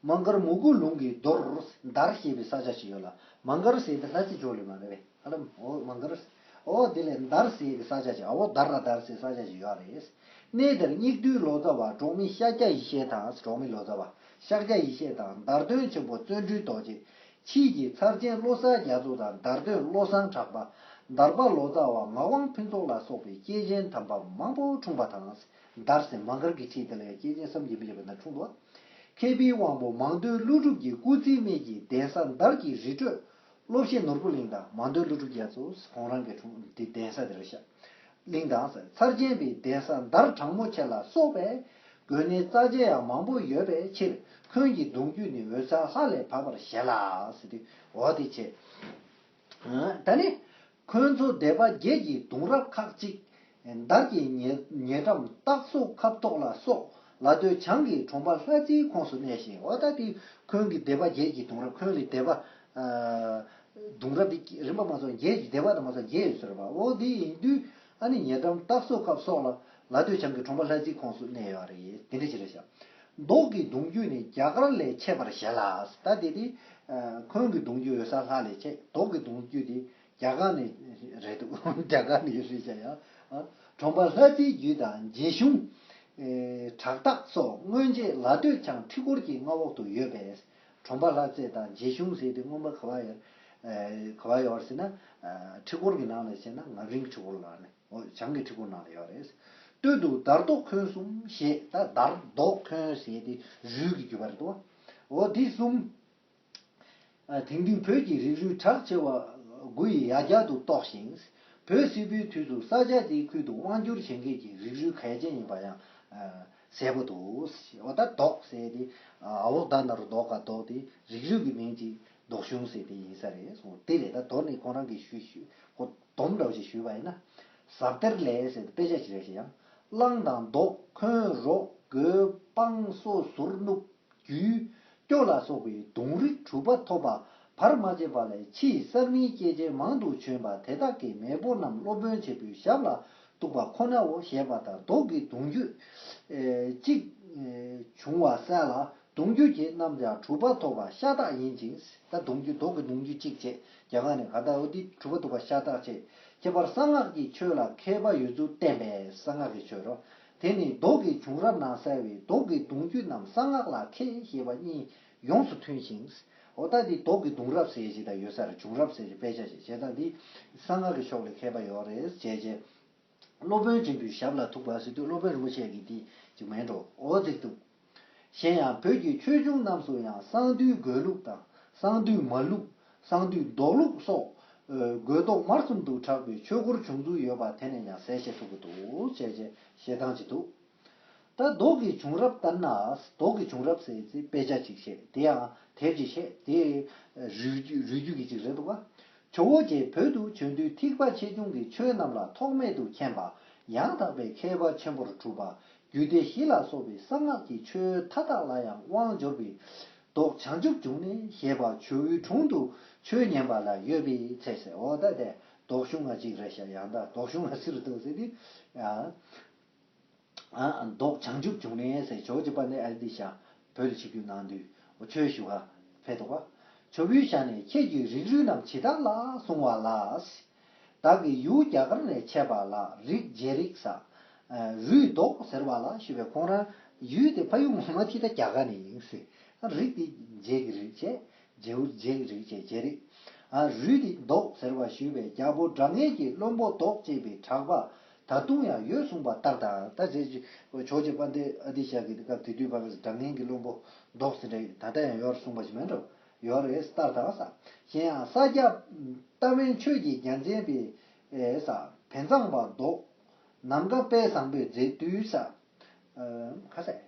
མང་མགར་མུ་གུ་ལུང་གི་རྡོར་དར་ཞེས་པའི་ས་ཆ་ཞིག་ཡོད་ལ། མང་མགར་ཟེར་དེ་ལྷ་རྩེ་ཕྱོགས་ལུ་མ་རེད་པས། ཨ་ལམ། འོ་མང་མགར། འོ་དེ་ལས་དར་ཟེར་གྱི་ས་ཆ་ཞིག་འོ་དར་ར་དར་ཟེར་ས་ཆ་ཞིག་ཡོད་རེད། གནས་དེར་སྙིགས་དུས་ལོ་ཙཱ་བ་གྲོང་མི་ཤཱཀྱ་ཡེ་ཤེས་དང་། གྲོང་མི་ལོ་ཙཱ་བ་ཤཱཀྱ་ཡེ་ཤེས་དང་། དར་སྟོན་ཆེན་པོ་བརྩོན་འགྲུས་རྡོ་རྗེ། ཕྱིས་ཀྱི་ཚར་ཆེན་བློ་གསལ་རྒྱ་མཚོ་དང་། དར་སྟོན་བློ་བཟང་གྲགས་པ། དར་པ་ལོ་ཙཱ་བ། ངག་དབང་ཕུན་ཚོགས་ལ་སོགས་པའི་སྐྱེས་ཆེན་དམ་པ་མང་པོ་འཁྲུངས་པ་དང་། དར་ཟེར་མང་མགར་གྱི་ཁྲིད་དེ་ལ་ཡང་སྐྱེས་ཆེན་བསམ་གྱིས་མི་ཁྱབ་པ་ན་འཁྲུངས་འདུག་མཁས་པའི་དབང་པོ་མང་སྟོན་ཀླུ་སྒྲུབ་ཀྱི་སྐུ་ཚེའི་སྨད་ཀྱི་གདན་ས་དར་གྱི་རི་ཁྲོད། སློབ་བཤད་ནོར་བུ་གླིང་དང་། མང་སྟོན་ཀླུ་སྒྲུབ་རྒྱ་མཚོ་ཁོང་རང་གི་འཁྲུངས་འདི་གདན་ས་དེ་རེད་ཤག་གླིང་དང་། ཚར་ཆེན་པའི་གདན་ས་དར་གྲང་མོ་ཆེ་ལ་སོགས་པའི་དགོན་གནས་རྩ་ཆེ་ཡང་མང་པོ་ཡོད་པའི་ཕྱིར། འཁོན་གྱི་གདུང་རྒྱུད་ནི་འོད་གསལ་ལྷ་ལས་བབས་པར་བཞེད་ལ་ཟེར་དུས། འོ་དེ་བྱས། ད་ནི། འཁོན་མཚོ་སྡེ་པ་བརྒྱད་ཀྱི་གདུང་རབས་ཁག་ཅིག་དར་གྱི་ཉེ་ཉེ་འགྲམ་སྟག་སོ་ཁབ་ཐོག་ལ་སོགས་ལ་སྟོད་བྱང་གི་གྲོང་པ་ལྷ་རྩེའི་ཁོངས་སུ་གནས་ཤིང་། འོ་ད་དེ་འཁོན་གྱི་སྡེ་པ་བརྒྱད་ཀྱི་གདུང་རབས། འཁོན་ལས་སྡེ་པ། ཨ། གདུང་རབས་འདི་རིམ་པ་མ་སོང་བརྒྱད་ཀྱི་སྡེ་པ་དང་མ་སོང་བརྒྱད་ཡོད་ཟེར་བ། འོ་དེ་ཡིན་དུས་ཨ་ནི་ཉེ་འགྲམ་སྟག་སོ་ཁབ་སོགས་ལ་ལ་སྟོད་བྱང་གི་གྲོང་པ་ལྷ་རྩེའི་ཁོངས་སུ་གནས་ཡོད་རེད། དེ་འདྲ་ཞིག་རེད་ཤག་མདོག་གི་གདུང་རྒྱུད་ནི་རྒྱ་གར་ལས་མཆེད་པར་བཞེད་ལ། ད་དེ་དེ། ཨ། འཁོན་གྱི་གདུང་རྒྱུད་འོད་གསལ་ལྷ་ལས་མཆེད། མདོག་གི་གདུང་རྒྱུད་དེ་རྒྱ་གར་ནས་རེད་འདུག་རྒྱ་གར་ནས་རེད་ཤག་ཡ། ཨ། གྲོང་པ་ལྷ་རྩེའི་རྒྱུད་དང་རྗེ་གཞུང་། ཨེ། བྲག་སྟག་སོགས་སྔོན་ཆད་ལ་སྟོད་བྱང་ཁྲི་སྐོར་གྱི་མངའ་འོག་ཏུ་ཡོད་པས། གྲོང་པ་ལྷ་རྩེ་དང་རྗེ་གཞུང་ཟེར་དེ་སྔོན་མ་ག་བ་ཡོད། ཨེ། ག་བ་ཡོད་ཟེར་ན། ཨ། ཁྲི་སྐོར་གྱི་ནང་ལ་བྱས་ན་ངམ་རིང་ཁྲི་སྐོར་ལ་ནི། འོ། བྱང་གི་ཁྲི་སྐོར་ནང་ལ་ཡོད་རེད། སྟོད་དུ་དར་ལྡོག་འཁོན་གསུམ་ཞེས། ད་དར་ལྡོག་འཁོན་ཟེར་དེ་རུས་ཀྱི་རྒྱུད་པ་རེད་དོ། འོ་དེ་གསུམ། ཨ། དེང་དུས་བོད་ཀྱི་རིགས་རུས་གྲགས་ཆེ་བ་དགུ་ཡི་ཡ་གྱལ་དུ་གཏོགས་ཤིང་། བོད་སིལ་བུའི་དུས་སུ་ས་ཆ་དེའི་ཁུལ་དུ་དབང་བསྒྱུར་བྱེད་མཁན་གྱི་རིགས་རུས་གལ་ཆེན་ཡིན་པ་ཡང་། ཨ། གསལ་པོ་འདུག་འོ་ད་ལྡོག་ཟེར་དེ། ཨ། འོག་ད་ན་རོ་ལྡོག་ག་ལྡོག་དེ་རིགས་རུས་ཀྱི་མིང་གཅིག་ལྡོག་གཞུང་ཟེར་དེ་ཡིན་ས་རེད་གསུངས། དེ་ལས་ད་མདོ་ནས་ཁོང་རང་གིས་ཞུས་ཞུས་ཁོ་སྡོམ་འདྲ་བོ་ཞིག་ཞུས་པ་ཡིན་ན། ཟབ་གཏེར་ལས་ཟེར་དེ་དཔེ་ཆ་ཞིག་རེད་ཤག་ཡང་། གླང་དང་མདོག་འཁོན་རོ་རྒོད་སྤང་སོ་ཟུར་གནུབས། རྒྱུད་སྐྱོ་ལ་སོགས་པའི་གདུང་རིགས་གྲུབ་པ་ཐོབ་པ་བར་མ་ཆད་པ་ལས་ཕྱིས་གསར་མའི་སྐྱེས་ཆེན་མང་དུ་བྱོན་པ་དེ་དག་གི་མེས་པོ་རྣམས་སློབ་དཔོན་ཆེན་པོའི་ཞབས་ལ་གཏུགས་པ་ཁོ་ནའོ་ཞེས་པ་ལྟར་ལྡོག་གི་གདུང་རྒྱུད། ཨེ། གཅིག་ཨེ། བྱུང་བ་གསལ་ལ། གདུང་རྒྱུད་ཀྱི་རྣམ་གཞག་གྲུབ་པ་ཐོབ་པ་ཤ་སྟག་ཡིན་ཅིང་། ད་གདུང་རྒྱུད་ལྡོག་གི་གདུང་རྒྱུད་གཅིག་བྱས། རྒྱ་གར་ནས་ག་ད་འོ་དེ་གྲུབ་པ་ཐོབ་པ་ཤ་སྟག་བྱས། ཁྱད་པར་གསང་སྔགས་ཀྱི་ཆོས་ལ་མཁས་པ་ཡོད་ཚུལ་བསྟན་པས། གསང་སྔགས་ཀྱི་ཆོས་རོ། དེ་ནི་ལྡོག་གི་བྱུང་རབས་ནང་གསལ་བའི་ལྡོག་གི་གདུང་རྒྱུད་རྣམས་གསང་སྔགས་ལ་མཁས་ཞེས་པ་གཉིས་ཡོངས་སུ་མཐུན་ཞིང་། འོ་ད་འདི་ལྡོག་གི་གདུང་རབས་ཟེར་ཞིག་དང་ཡོད་ས་རེད། བྱུང་རབས་ཟེར་ཞིག་དཔེ་ཆ་ཞིག་བྱས་ཙང་འདི་གསང་སྔགས་ཀྱི་ཕྱོགས་ལ་མཁས་པ་ཡོད་རེད་བྱས་བྱས། སློབ་དཔོན་ཆེན་པོའི་ཞབས་ལ་ཐུག་པ་ཟེར་དུས་སློབ་དཔོན་རིན་པོ་ཆེ་གི་འདི་ཅིག་མེད་འགྲོ། འོ་ཟེར་དུས། གཞན་ཡང་བོད་ཀྱི་ཆོས་འབྱུང་རྣམས་སུ་ཡང་གསང་འདུས་དགོས་ལུགས་དང་། གསང་འདུས་མ་ལུགས། གསང་འདུས་ལྡོག་ལུགས་སོགས། ཨ། དགོས་ལྡོག་མར་གསུམ་དུ་གྲགས་པའི་ཆོས་སྐོར་བྱུང་ཚུལ་ཡོད་པ་དེ་ནས་ཀྱང་གསལ་བཤད་ཐུབ་ཀྱི་འདུག་ཅེས་བྱས་བཤད་སྟངས་ཅིག་འདུག་ད་མདོ་གི་བྱུང་རབས་ལྟར་ན། མདོ་གི་བྱུང་རབས་ཟེར་ཚེ་དཔེ་ཆ་ཅིག་བཤད། དེ་ཡང་དེབ་ཅིག་བཤད། དེ་རུས་རྒྱུད་རུས་རྒྱུད་ཀྱི་ཅིག་རེད་འདུག་ག་ཇོ་བོ་རྗེ་བོད་དུ་བྱོན་དུས་ཐེག་པ་ཆེ་ཆུང་གི་ཆོས་རྣམས་ལ་ཐོགས་མེད་དུ་མཁྱེན་པ། ཡང་དག་པའི་མཁས་པ་ཆེན་པོར་གྲུབ་པ། རྒྱུད་སྡེ་བཞི་ལ་སོགས་པའི་གསང་སྔགས་ཀྱི་ཆོས་མཐའ་དག་ལ་ཡང་དབང་འབྱོར་བའི་མདོག་བྱང་ཆུབ་འབྱུང་གནས་ཞེས་པ་ཇོ་བོའི་དྲུང་དུ་ཆོས་ཉན་པ་ལ་ཡོད་པའི་ཚེ་ཟེར། འོ་ད་དེ་མདོག་གཞུང་ང་གཅིག་རེད་ཤག་ཡང་ད་མདོག་གཞུང་ང་ཟེར་འདུག་ཟེར་ཏེ། མདོག་བྱང་ཆུབ་འབྱུང་གནས་ཟེར། ཇོ་བོ་རྗེ་དཔལ་ལྡན་ཨ་ཏི་ཤ་བོད་དུ་ཆིབས་བསྒྱུར་གནང་དུས་ཆོས་ཞུ་བར་ཕེབས་འདུག་ག་ཇོ་བོའི་ཞལ་ནས། ཁྱེད་ཀྱིས་རིགས་རུས་རྣམས་ཇི་ལྟར་ལ་གསུང་བ་ལ། བདག་གི་ཡུལ་རྒྱ་གར་ནས་ཆད་པ་ལ་རིགས་རྗེ་རིགས་ཟེར། རུས་མདོག་ཟེར་བ་ལ་ཞུས་པས། ཁོང་རང་ཡུལ་དེ་ཕ་ཡུལ་ངོ་མ་ཅིག་ད་རྒྱ་གར་ནས་ཡིན་ཟེར། རིགས་དེ་རྗེ་གི་རིགས་བྱས། རྗེའུ་རྗེ་གི་རིགས་བྱས། རྗེ་རིགས། རུས་དེ་མདོག་ཟེར་བ་ཞུས་པས། རྒྱལ་པོ་འབྲང་ངེས་ཀྱིས་བློན་པོ་མདོག་ཅེས་པའི་གྲགས་པ་ད་དུང་ཡང་ཡོད་གསུངས་པ་ལྟར་དང་། ད་ཅེས་ཇོ་བོ་རྗེ་དཔལ་ལྡན་ཨ་ཏི་ཤ་གི་སྐབས་དེ་དུས་ཕ་གི་འབྲང་ངེས་ཀྱི་བློན་པོ་མདོག་ཟེར་འདྲ་ད་ལྟ་ཡང་ཡོད་གསུངས་པ་ཞིག་མེད་འགྲོ། ཡོད་རེད་ལྟར་དང་ས། གཞན་ཡང་ས་སྐྱ་རྟ་དབན་ཆོས་ཀྱི་རྒྱལ་མཚན་པའི་ས་བན་གཙང་པ་མདོག་ནམ་མཁའ་དཔལ་བཟང་པོས་མཛད་དུས་ས། ཁ་ཟས།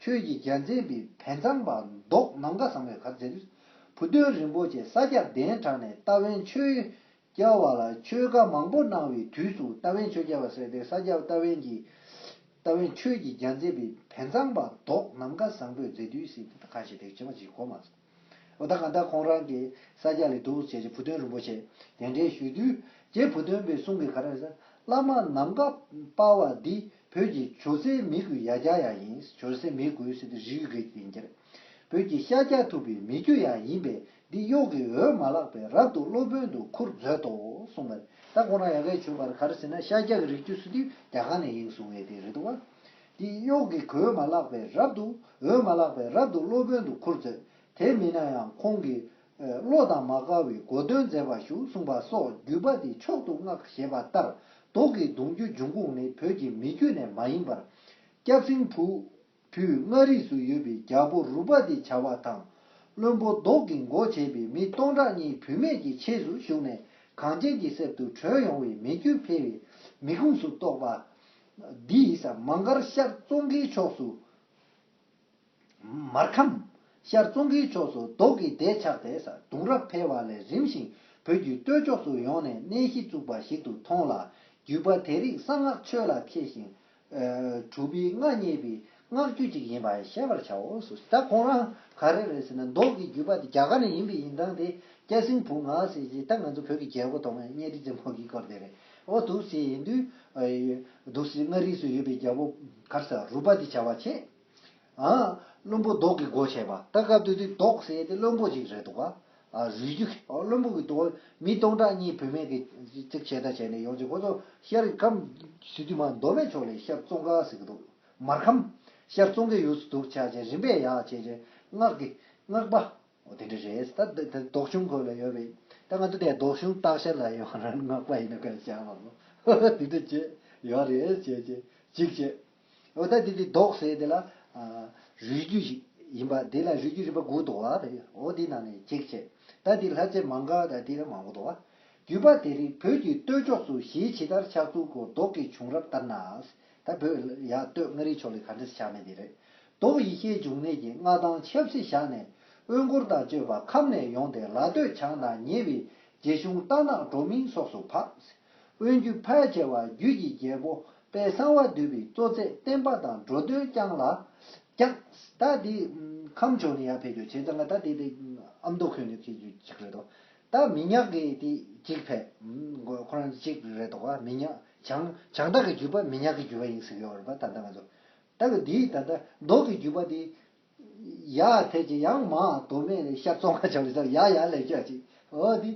ཆོས་ཀྱི་རྒྱལ་མཚན་པའི་བན་གཙང་པ་མདོག་ནམ་མཁའ་བཟང་པོས་ག་མཛད་དུས། བུ་སྟོན་རིན་པོ་ཆེ་ས་སྐྱ་གདན་དྲངས་ནས་རྟ་དབན་ཆོས་རྐྱབ་པ་ལ་ཆོས་བཀའ་མང་པོ་གནང་བའི་དུས་སུ། རྟ་དབན་ཆོས་རྐྱབ་པ་ཟེར་ཏེ་ས་སྐྱ་རྟ་དབན་གྱི་རྟ་དབན་ཆོས་ཀྱི་རྒྱལ་མཚན་པའི་བན་གཙང་པ་མདོག་ནམ་མཁའ་བཟང་པོས་མཛད་དུས་ཟེར་ཏེ་ད་ག་ཞིག་དེ་ཅི་མ་ཅིག་གོ་མ་སོང་། འོ་ད་གང་ལྟར་ཁོང་རང་གིས་ས་སྐྱ་ལ་འདུག་བྱས་རྗེས་བུ་སྟོན་རིན་པོ་ཆེ་གདན་འདྲེན་ཞུས་དུས། རྗེ་བུ་སྟོན་པའི་གསུང་གིས་ག་རེ་ཟེར། བླ་མ་ནམ་མཁའ་དཔལ་བ་འདི་བོད་ཀྱི་ཇོ་སྲས་མི་དགོས་ཡ་གྱ་ཡ་ཡིན། ཇོ་སྲས་མི་དགོས་ཟེར་དུས་རིགས་རྒྱུད་ཡིན་གྱི་རེད། བོད་ཀྱི་ཤཱཀྱ་ཐུབ་པའི་མི་རྒྱུད་ཡང་ཡིན་པས། འདི་གཡོག་གིས་འོས་མ་ལགས་པས་རབ་ཏུ་སློབ་དཔོན་དུ་ཁུར་མཛོད་དོ་གསུངས་པ་རེད། ད་ཁོང་རང་ཡ་གའི་ཆོས་པར་ག་རེ་ཟེར་ན་ཤཱཀྱ་གི་རིགས་རྒྱུད་ཟེར་དུས་རྒྱ་གར་ནས་ཡིན་གསུང་ཡས་དེ་རེད་འདུག་བ། འདི་གཡོག་གིས་འོས་མ་ལགས་པས་རབ་ཏུ་འོས་མ་ལགས་པས་རབ་ཏུ་སློབ་དཔོན་དུ་ཁུར་མཛོད། དེ་མིན་ན་ཡང་ཁོང་གིས་བློ་དང་མ་འགལ་བའི་གོ་དོན་མཛད་པ་ཞུ་གསུངས་པ་སོགས་བརྒྱུད་པ་འདི་མཆོག་ཏུ་བསྔགས་ཞེས་པ་ལྟར། མདོ་གི་གདུང་རྒྱུད་འབྱུང་ཁུངས་ནི་བོད་ཀྱི་མི་རྒྱུད་ནས་མ་ཡིན་པར། སྐྱབས་སེང་བུ་བོད་མངའ་རིས་སུ་ཡོད་པའི་རྒྱལ་པོ་རུ་པ་ཏི་བྱ་བ་དང་། བློན་པོ་མདོག་གིས་འགོ་བྱས་པའི་མི་སྟོང་ཕྲག་གཉིས་བུད་མེད་ཀྱི་ཆས་སུ་ཞུགས་ནས་གངས་ཅན་གྱི་གསེབ་ཏུ་བྲོས་ཡོང་བའི་མི་རྒྱུད་འཕེལ་བའི་མི་ཁུངས་སུ་གཏོགས་པ། འདིའི་ས་མང་སྒར་ཤར་ཙོང་ཁའི་ཕྱོགས་སུ། མར་ཁམས་ཤར་ཙོང་ཁའི་ཕྱོགས་སུ་མདོག་གི་སྡེ་ཆགས་ཏེ་ས་གདུང་རབས་འཕེལ་བ་ལས་རིམ་བཞིན་བོད་ཀྱི་སྟོད་ཕྱོགས་སུ་ཡོང་ནས་གནས་གཞི་བཙུགས་པ་ཞིག་ཏུ་མཐོང་ལ། བརྒྱུད་པ་དེ་རིགས་གསང་སྔགས་ཆོས་ལ་མཁས་ཤིང་། གྲུབ་པའི་མངའ་བརྙེས་པའི་སྔགས་རྒྱུད་ཅིག་ཡིན་པ་ཤེས་པར་བྱའོ། ད་ཁོང་རང་ག་རེ་རེད་ཟེར་ན་མདོག་གི་བརྒྱུད་པ་དེ་རྒྱ་གར་ནས་ཡིན་པའི་ཡིན་སྟངས་དེ་སྐྱ་སེང་བུ་ང་ཟེར་གྱི་ད་ང་ཚོ་བོད་ཀྱི་རྒྱལ་པོ་ཐོག་མའི་གཉའ་ཁྲི་བཙན་པོ་གི་སྐོར་དེ་རེད། འོ་འདུག་ཟེར་ཡིན་དུས། འདུག་ཟེར་མངའ་རིས་སུ་ཡོད་པའི་རྒྱལ་པོ་གར་ས་རུ་པ་དེ་བྱ་བ་བྱེད། ཨ། བློན་པོ་མདོག་གིས་སྒོ་ཕྱེ་བ། ད་སྐབས་དེ་དུས་མདོག་ཟེར་ཡས་དེ་བློན་པོ་ཅིག་རེད་འདུག་ག་ཨ། རུས་རྒྱུད་ཨ། བློན་པོ་གི་མདོག་མི་སྟོང་ཕྲག་གཉིས་བུད་མེད་ཀྱི་ཅིག་བྱས་ད་བྱས་ནས་ཡོང་ཅིག་ཁོ་ཚོ་ཤར་ཁམས་ཟེར་དུས་མ་མདོ་སྨད་ཕྱོགས་ལ་ཤར་ཙོང་ཁ་ཟེར་གི་འདུག་མར་ཁམས་ཤར་ཙོང་ཁའི་ཡུལ་སུ་འདུག་ཆ་བྱས་རིམ་པས་ཡག་བྱས་བྱས་སྔགས་ཀྱི་སྔགས་པ། འོ་དེ་འདྲ་རེད། ད་ད་ད་མདོག་གཞུང་ཁོ་ལ་ཡོད་པས། ད་ང་ཚོ་དེ་མདོག་གཞུང་སྟག་ཤར་ལ་ཡོང་རང་སྔགས་པ་ཡིན་ན་ག་རེ་བྱ་བ་མོ། དེ་འདྲ་བྱས་ཡོད་རེད་བྱས་བྱས་གཅིག་བྱས། འོ་ད་དེ་དེ་མདོག་ཟེར་དེ་ལ་ཨ། རུས་རྒྱུད་ཞིག་ཡིན་པ་དེ་ལ་རུས་རྒྱུད་རིམ་པ་དགུ་འདུག་བ་རེད། འོ་དེ་ནང་ནས་གཅིག་བྱས། ད་དེ་ལྷ་རྗེ་མང་ག་ད་དེ་ལ་མང་པོ་འདུག་བ། བརྒྱུད་པ་དེ་རིགས་བོད་ཀྱི་སྟོད་ཕྱོགས་སུ་གཞིས་ཇི་ལྟར་ཆགས་ཚུལ་སྐོར་མདོག་གི་བྱུང་རབས་ལྟར་ན། ད་བོད་ཡར་སྟོད་མངའ་རིས་ཕྱོགས་ལ་ག་འདྲ་ཆགས་མེད་དེ་རེད། མདོག་ཡེ་ཤེས་འབྱུང་གནས་ཀྱིས་མངའ་ཐང་ཆབ་སྲིད་བཞག་ནས་དབོན་སྐོར་དང་བཅས་པ་ཁམས་ནས་ཡོང་སྟེ་ལ་སྟོད་བྱང་དང་ཉེ་བའི་རྗེ་གཞུང་རྟ་ནག་འབྲོག་མིང་སོགས་སུ་ཕབ། དབོན་རྒྱུད་ཕལ་ཆེ་བ་རྒྱུད་ཀྱི་རྒྱལ་པོ་དཔལ་གསང་བ་འདུས་པའི་གཙོ་མཛད་བསྟན་པ་དང་འགྲོ་དོན་བསྐྱངས་ལ། བསྐྱངས། ད་འདི་ཁམས་ཕྱོགས་ནས་ཡར་ཕེབས་རྒྱུ་བྱས་ཙང་ད་འདི་འདི་ཨ་མདོ་ཁུལ་ནས་ཕེབས་རྒྱུ་ཅིག་རེད་དོ། ད་མི་ཉག་གི་དེ་གཅིག་ཕེབས། ཁོ་རང་གཅིག་རེད་དོ། མི་ཉག་བྱང་བྱང་སྟག་གི་རྒྱུད་པ་མི་ཉག་གི་རྒྱུད་པ་ཡིན་ཟེར་གྱི་ཡོད་རེད་པ། ད་ལྟ་ང་ཚོ་ད་གི་འདིའི་ད་ལྟ་མདོ་གི་རྒྱུད་པ་དེ་ཡར་ཐལ་གྱི་ཡང་མར་མདོ་སྨད་ལས་ཤར་ཙོང་ཁ་བྱང་ལ་ཡར་ཡར་ལས་ཀྱང་ཅིག་འོ་དེ་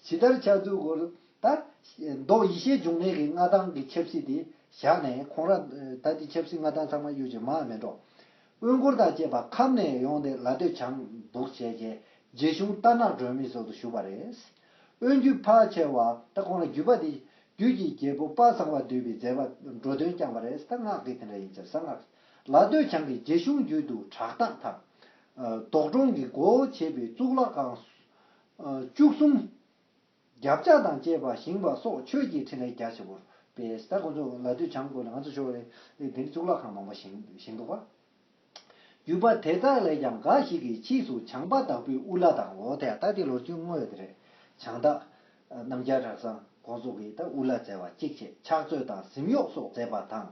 ཇི་ལྟར་ཆགས་ཚུལ་སྐོར་ད་མདོ་ཡེ་ཤེས་འབྱུང་གནས་ཀྱི་མངའ་ཐང་གི་ཆབ་སྲིད་དེ་བཞག་ནས་ཁོང་རང་ད་དེ་ཆབ་སྲིད་མངའ་ཐང་ཚང་མ་གཡུག་ཅིག་མར་མེད་འགྲོ། དབོན་སྐོར་དང་བཅས་པ་ཁམས་ནས་ཡོང་སྟེ་ལ་སྟོད་བྱང་འདུག་བྱས་རྗེས་རྗེ་གཞུང་རྟ་ནག་སྒྲོན་མེ་སོགས་སུ་བཞུགས་པ་རེད། དབོན་རྒྱུད་ཕལ་ཆེ་བ་ད་ཁོང་ལ་བརྒྱུད་པ་འདི་རྒྱུད་ཀྱི་རྒྱལ་པོ་དཔལ་གསང་བ་འདུས་པའི་མཛད་པ་འགྲོ་དོན་བསྐྱངས་པ་རེད། ད་སྔགས་ཀྱི་དེ་འདྲ་ཡིན་ཙང་གསང་སྔགས། ལ་སྟོད་བྱང་གི་རྗེ་གཞུང་རྒྱུད་དུ་ཕྲག་དང་དང་། རྡོག་སྒྲོམ་གྱི་སྒོ་ཕྱེ་བའི་གཙུག་ལག་ཁང་། བཅུ་གསུམ། རྒྱབ་ལྕགས་དང་བཅས་པ་བཞེངས་པ་སོགས་ཆོས་ཀྱི་འཕྲིན་ལས་རྒྱ་ཆེ་བོར་ ད་ཁོང་ཚོ་ལ་སྟོད་བྱང་སྐོར་ལ་ང་ཚོ་ཞོར་རེ་དེ་ནི་གཙུག་ལག་ཁང་མང་པོ་བཞེངས་བཞེངས་འདུག་ག་རྒྱུད་པ་དེ་དག་ལས་ཀྱང་འགའ་ཞིག་གིས་ཕྱིས་སུ་བྱང་པ་དྭགས་པོའི་དབུ་བླ་དང་འོ་དེ་ད་དེ་ལོ་རྒྱུས་དངོས་དེ་རེད། བྱང་བདག་རྣམ་རྒྱལ་གྲགས་བཟང་ཁོང་ཚོ་གིས་ད་དབུ་བླ་མཛད་པ་གཅིག་བྱས་ཕྱག་མཛོད་དང་གཟིམ་གཡོག་སོགས་མཛད་པ་དང་།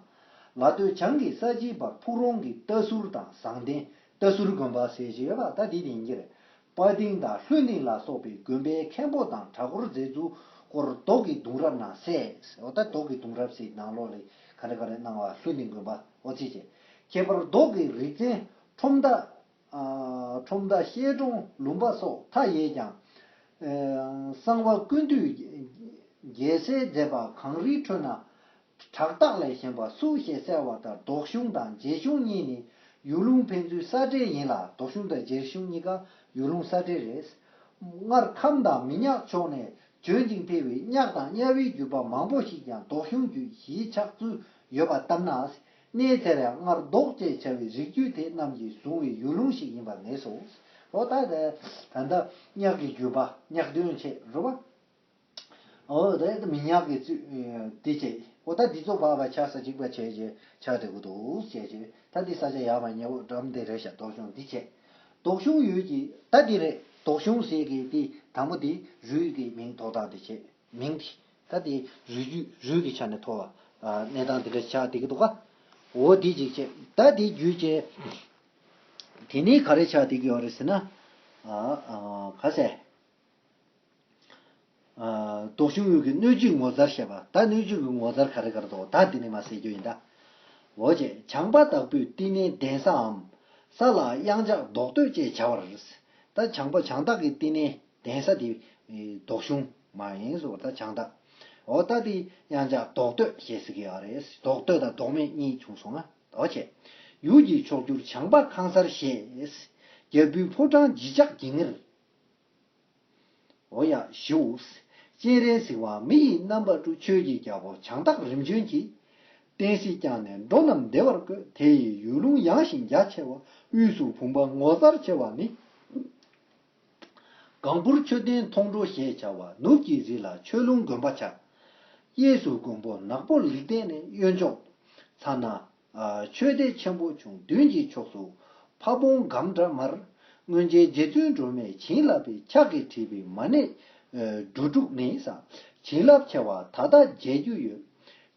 ལ་སྟོད་བྱང་གི་ས་ཆའི་བར་ཕུག་རོང་གི་རྟ་ཟུར་དང་བཟང་ལྡན་རྟ་ཟུར་དགོན་པ་ཟེར་ཞིག་ཡོད་པ་ད་དེ་དེ་ཡིན་གྱི་རེད། དཔའ་གདིང་དང་ལྷུན་གདིང་ལ་སོགས་པའི་དགོན་པའི་མཁན་པོ་དང་གྲྭ་སྐོར་མཛད་ཚུལ་སྐོར་རྡོ་གི་གདུང་རབས་ན་གསལ། འོ་ད་རྡོ་གི་གདུང་རབས་ཟེར་ནང་ལོགས་ལ་ག་རེ་ག་རེ་གནང་བ་ལྷུན་གདིང་དགོན་པ་འོ་ཚིག་བྱས། ཁྱད་པར་རྡོ་གི་རིག་ཚན་ཁྲོམ་མདའ། ཨ་ཁྲོམ་མདའ་བཤད་སྒྲུང་ལུང་པ་སོགས་མཐའ་ཡས་ཀྱང་། ཨ་གསང་བ་ཀུན་བཏུས་རྒྱལ་སྲས་མཛད་པ་གངས་རིའི་ཁྲོད་ན། བྲག་བརྟག་ལས་གཞན་པ་སུ་ཞེས་གསལ་བ་ལྟར་ལྡོག་གཞུང་དང་རྗེ་གཞུང་གཉིས་ནི་ཡུལ་ལུང་ཕན་ཚུན་ས་འབྲེལ་ཡིན་ལ། ལྡོག་གཞུང་དང་རྗེ་གཞུང་གཉིས་ཀ་ཡུལ་ལུང་ས་འབྲེལ་རེད། སྔར་ཁམས་དང་མི་ཉག་ཕྱོགས་ནས་བྱོན་ཅིང་ཕེབས་པའི་ཉག་དང་གཉའ་བའི་བརྒྱུད་པ་མང་པོ་ཞིག་ཀྱང་ལྡོག་གཞུང་བརྒྱུད་གཞིས་ཆགས་ཚུལ་ཡོད་པ་ལྟར་ན། གནས་དེར་ཡང་སྔར་ལྡོག་ཅེས་བྱ་བའི་རིགས་རྒྱུད་དེ་རྣམས་ཀྱིས་བཟུང་བའི་ཡུལ་ལུང་ཞིག་ཡིན་པར་ངེས་སོ། འོ་ད་ད་ད་ལྟ་ཉག་གི་བརྒྱུད་པ་ཉག་སྟོན་བྱེད་རུ་བ། འོ་ད་མི་ཉག་གི་ཚུལ་འདི་བྱེད། འོ་ད་འདི་ཚོ་བག་པ་ཆགས་ས་གཅིག་པ་བྱས་རྗེས་ཆགས་འགྲོ་གི་འདུག་བྱས་རྗེས་ད་འདི་ས་ཆ་ཡག་པ་ཉེ་བོ་འགྲམ་དེ་རེད་ཤག་ལྡོག་གཞུང་འདི་བྱེད། ལྡོག་གཞུང་ཡུལ་གྱི་ད་འདི་རེད། ལྡོག་གཞུང་ཟེར་གི་འདི་དང་པོ་འདི་རུས་ཀྱི་མིང་ཐོགས་སྟངས་འདི་བྱེད། མིང་དེ། ད་དེ་རུས་རྒྱུད་རུས་ཀྱི་ཆ་ནས་མཐོ་བ། ཨ་གནས་སྟངས་དེ་འདྲ་ཆགས་བསྡད་ཀྱི་འདུག་ག་འོ་དེ་ཅིག་བྱས། ད་དེ་བརྒྱུད་བྱས། དེ་ནས་ག་རེ་ཆགས་བསྡད་ཀྱི་ཡོད་རེད་ཟེར་ན། ཨ་ཨ་ག་ཟེ། ཨ་ལྡོག་གཞུང་ཡུལ་གྱི་སྣོད་བཅུད་ངོ་མཚར་བཤད་པ། ད་སྣོད་བཅུད་ཀྱི་ངོ་མཚར་ག་རེ་ག་རེ་འདུག་ད་དེ་ནས་མར་ཟེར་རྒྱུ་ཡིན་ད། འོ་བྱས། བྱང་པ་དྭགས་པོའི་བསྟི་གནས་གདན་སའམ། ས་ལ་གཡང་ཆགས་རྡོག་སྟོད་ཅེས་བྱ་བར། ད་བྱང་པ་བྱང་བདག་གི་བསྟི་གནས། གདན་ས་དེ་ལྡོག་གཞུང་མ་ཡིན་ཟེར་བ་ད་བྱང་བདག་འོ་ད་དེ་གཡང་ཆགས་རྡོག་སྟོད་ཞེས་ཟེར་གྱི་ཡོད་རེད། རྡོག་སྟོད་དང་རྡོག་མེད་གཉིས་བྱུང་སོང་ང་། འོ་བྱས། ཡུལ་གྱི་ཕྱོགས་བཅུར་བྱང་པ་ཁང་གསར་ཞེས། རྒྱལ་པོའི་ཕོ་བྲང་བརྗིད་ཆགས་ཀྱི་ངེར། འོ་ཡ་ཞུ། སྤྱན་རས་གཟིགས་དབང་མི་ཡི་རྣམ་པ་དྲུག་ཆོས་ཀྱི་རྒྱལ་པོ་བྱང་བདག་རིམ་བྱོན་གྱིས། བསྟན་སྲིད་བསྐྱངས་ནས་འགྲོ་རྣམས་བདེ་བར་བཀོད། དེ་ཡི་ཡུལ་ལུང་ཡངས་ཤིང་རྒྱ་ཆེ་བ། དབུས་སུ་བུམ་པ་ངོ་མཚར་ཆེ་བ་ནི། སྒང་སྤུར་མཆོད་རྟེན་མཐོང་གྲོལ་ཞེས་བྱ་བ། ནུབ་ཀྱི་རི་ལ་ཆོས་ལུང་དགོན་པ་ཆགས། གཡས་སུ་མགོན་པོ་ནག་པོ་ལེགས་ལྡན་ནས། གཡོན་ཕྱོགས་ཚ་ན་ཨ་ཆོས་སྡེ་ཆེན་པོ་ཆུང་། མདུན་གྱི་ཕྱོགས་སུ་ཕ་བོང་སྒམ་འདྲ་དམར། སྔོན་ཆད་རྗེ་བཙུན་སྒྲོལ་མས་བྱིན་བརླབས་པའི་ཕྱག་གིས་བྲིས་པའི་མ་ཎི་ཨ་འགྲོ་དྲུག་ནི་ས། བྱིན་རླབས་ཆེ་བ་ད་ལྟ་མཇལ་རྒྱུ་ཡོད།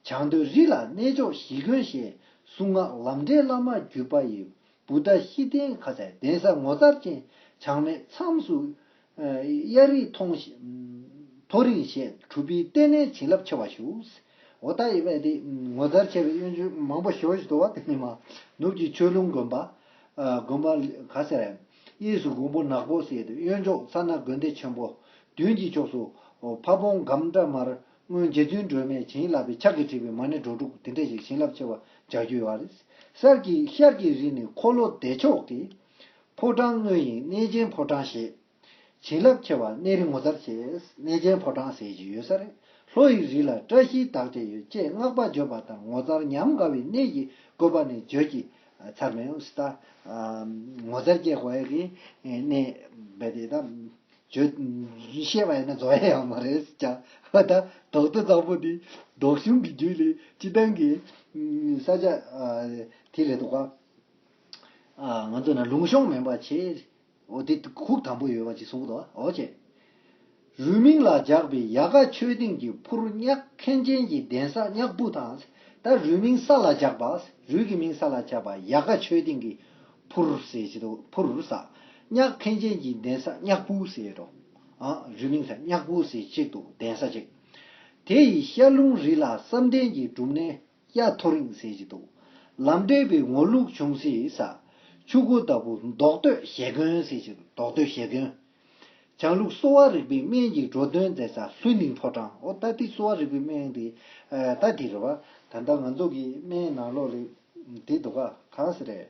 བྱང་སྟོད་རི་ལ་གནས་མཆོག་གཞི་དགོན་ཞེས། གསུང་ངག་ལམ་འབྲས་བླ་མ་བརྒྱུད་པ་ཡི། བུདྡྷ་ཤི་ཏན་ཁ་ཟས་གདན་ས་ངོ་མཚར་ཅན། བྱང་སྨད་མཚམས་སུ་ཨ་གཡའ་རི་མཐོང་ཞིང་མཐོ་རིང་ཞེས། གྲུབ་པའི་ལྟེ་གནས་བྱིན་རླབས་ཆེ་བ་ཞུ། འོ་ད་ཡི་བས་དེ་ངོ་མཚར་ཆེ་བའི་གཡོན་ཕྱོགས་མང་པོ་ཞེ་པོ་ཞིག་འདུག་བ། དེ་ནི་མ་ནུབ་ཀྱི་ཆོས་ལུང་དགོན་པ། ཨ་དགོན་པ་ག་ཟེར། གཡས་སུ་མགོན་པོ་ནག་པོ་ཟེར་དུས་གཡོན་ཕྱོགས་ཚ་ན་དགོན་སྡེ་ཆེན་པོ། མདུན་གྱི་ཕྱོགས་སུ་ཕ་བོང་སྒམ་འདྲ་དམར། སྔོན་རྗེ་བཙུན་སྒྲོལ་མས་བྱིན་བརླབས་པའི་ཕྱག་གིས་བྲིས་པའི་མ་ཎི་འགྲོ་དྲུག་དེ་འདྲ་ཞིག་བྱིན་རླབས་ཆེ་བ་མཇལ་རྒྱུ་ཡོད་རེད། གསེར་གྱི་ཤར་གྱི་རི་ནི་འཁོར་ལོ་བདེ་མཆོག་གི། ཕོ་བྲང་སྔོན་ཡིན་གནས་ཆེན་ཕོ་བྲང་ཞེས། བྱིན་རླབས་ཆེ་བ་གནས་རི་ངོ་མཚར་ཆེ། གནས་ཆེན་ཕོ་བྲང་ཟེར་གྱི་ཡོད་ས་རེད། ལྷོ་ཡི་རི་ལ་བཀྲ་ཤིས་དག་བྱེད་ཡོད་ཅེས་བསྔགས་པ་བརྗོད་པ་དང་། ངོ་མཚར་ཉམས་དགའ་བའི་གནས་ཀྱི་བཀོད་པ་ནི་བརྗོད་ཀྱི་ཚར་མེད་ད། ངོ་མཚར་སྐྱེ་དགོས་ཡ་གི་གནས་བས་དེ་ད་བརྗོད་ཤེས་པ་ཡིན་ན་རྫོགས་ཡ་ཡང་མ་རེད་ཀྱང་། ད་རྡོག་ཏུ་གཙང་པོ་འདི་ལྡོག་གཞུང་གི་རྒྱུད་ལས་སྤྱི་བཏང་གི་ས་ཆ་དེ་རེད་འདུག་ག་ང་ཚོ་ན་ལུང་གཤོང་མིན་པ་བྱས། འོ་དེ་ཁུག་དམ་པོ་ཡོད་པ་ཅིག་གསུངས་འདུག་འོ་བྱས། རུས་མིང་ལ་སྦྱར་བའི་ཡལ་ག་ཆོས་སྡིངས་ཀྱི་ཕུར་གཉགས་མཁན་ཆེན་གྱི་གདན་ས་གཉགས་པུ་དང་། ད་རུས་མིང་ས་ལ་སྦྱར་བ། རུས་ཀྱི་མིང་ས་ལ་སྦྱར་བ་ཡལ་ག་ཆོས་སྡིངས་ཀྱི་ཕུར་ཟེར་ཅིག་འདུག་ཕུར་ས། གཉགས་མཁན་ཆེན་གྱི་གདན་ས་གཉགས་པུ་ཟེར་རོ། ཨ་རུས་མིང་ས་གཉགས་པུ་ཟེར་ཅིག་འདུག་གདན་ས་ཅིག་དེ་ཡི་ཤར་ལུང་རི་ལ་བསམ་གཏན་གྱི་སྒྲུབ་གནས། གཡའ་མཐོ་རིང་ཟེར་གྱི་འདུག་ལམ་འབྲས་པའི་ངོར་ལུག་ཆུང་སྲིད་ས། ཆུ་འགོ་ལྟ་བུ་མདོག་སྟོད་ཞལ་དགོན་ཟེར་གྱི་འདུག་མདོག་སྟོད་ཞལ་དགོན། བྱང་ལུགས་གསོ་བ་རིག་པའི་སྨན་གྱི་འགྲོ་དོན་མཛད་ས་ལྷུན་གདིང་ཕོ་བྲང་། འོ་ད་ལྟའི་གསོ་བ་རིག་པའི་སྨན་འདི་ད་འདི་རེད་བ། ད་ལྟ་ང་ཚོ་གི་སྨན་ནང་ལོགས་ལ་འདི་འདུག་ག་གང་ཟེར་རེད།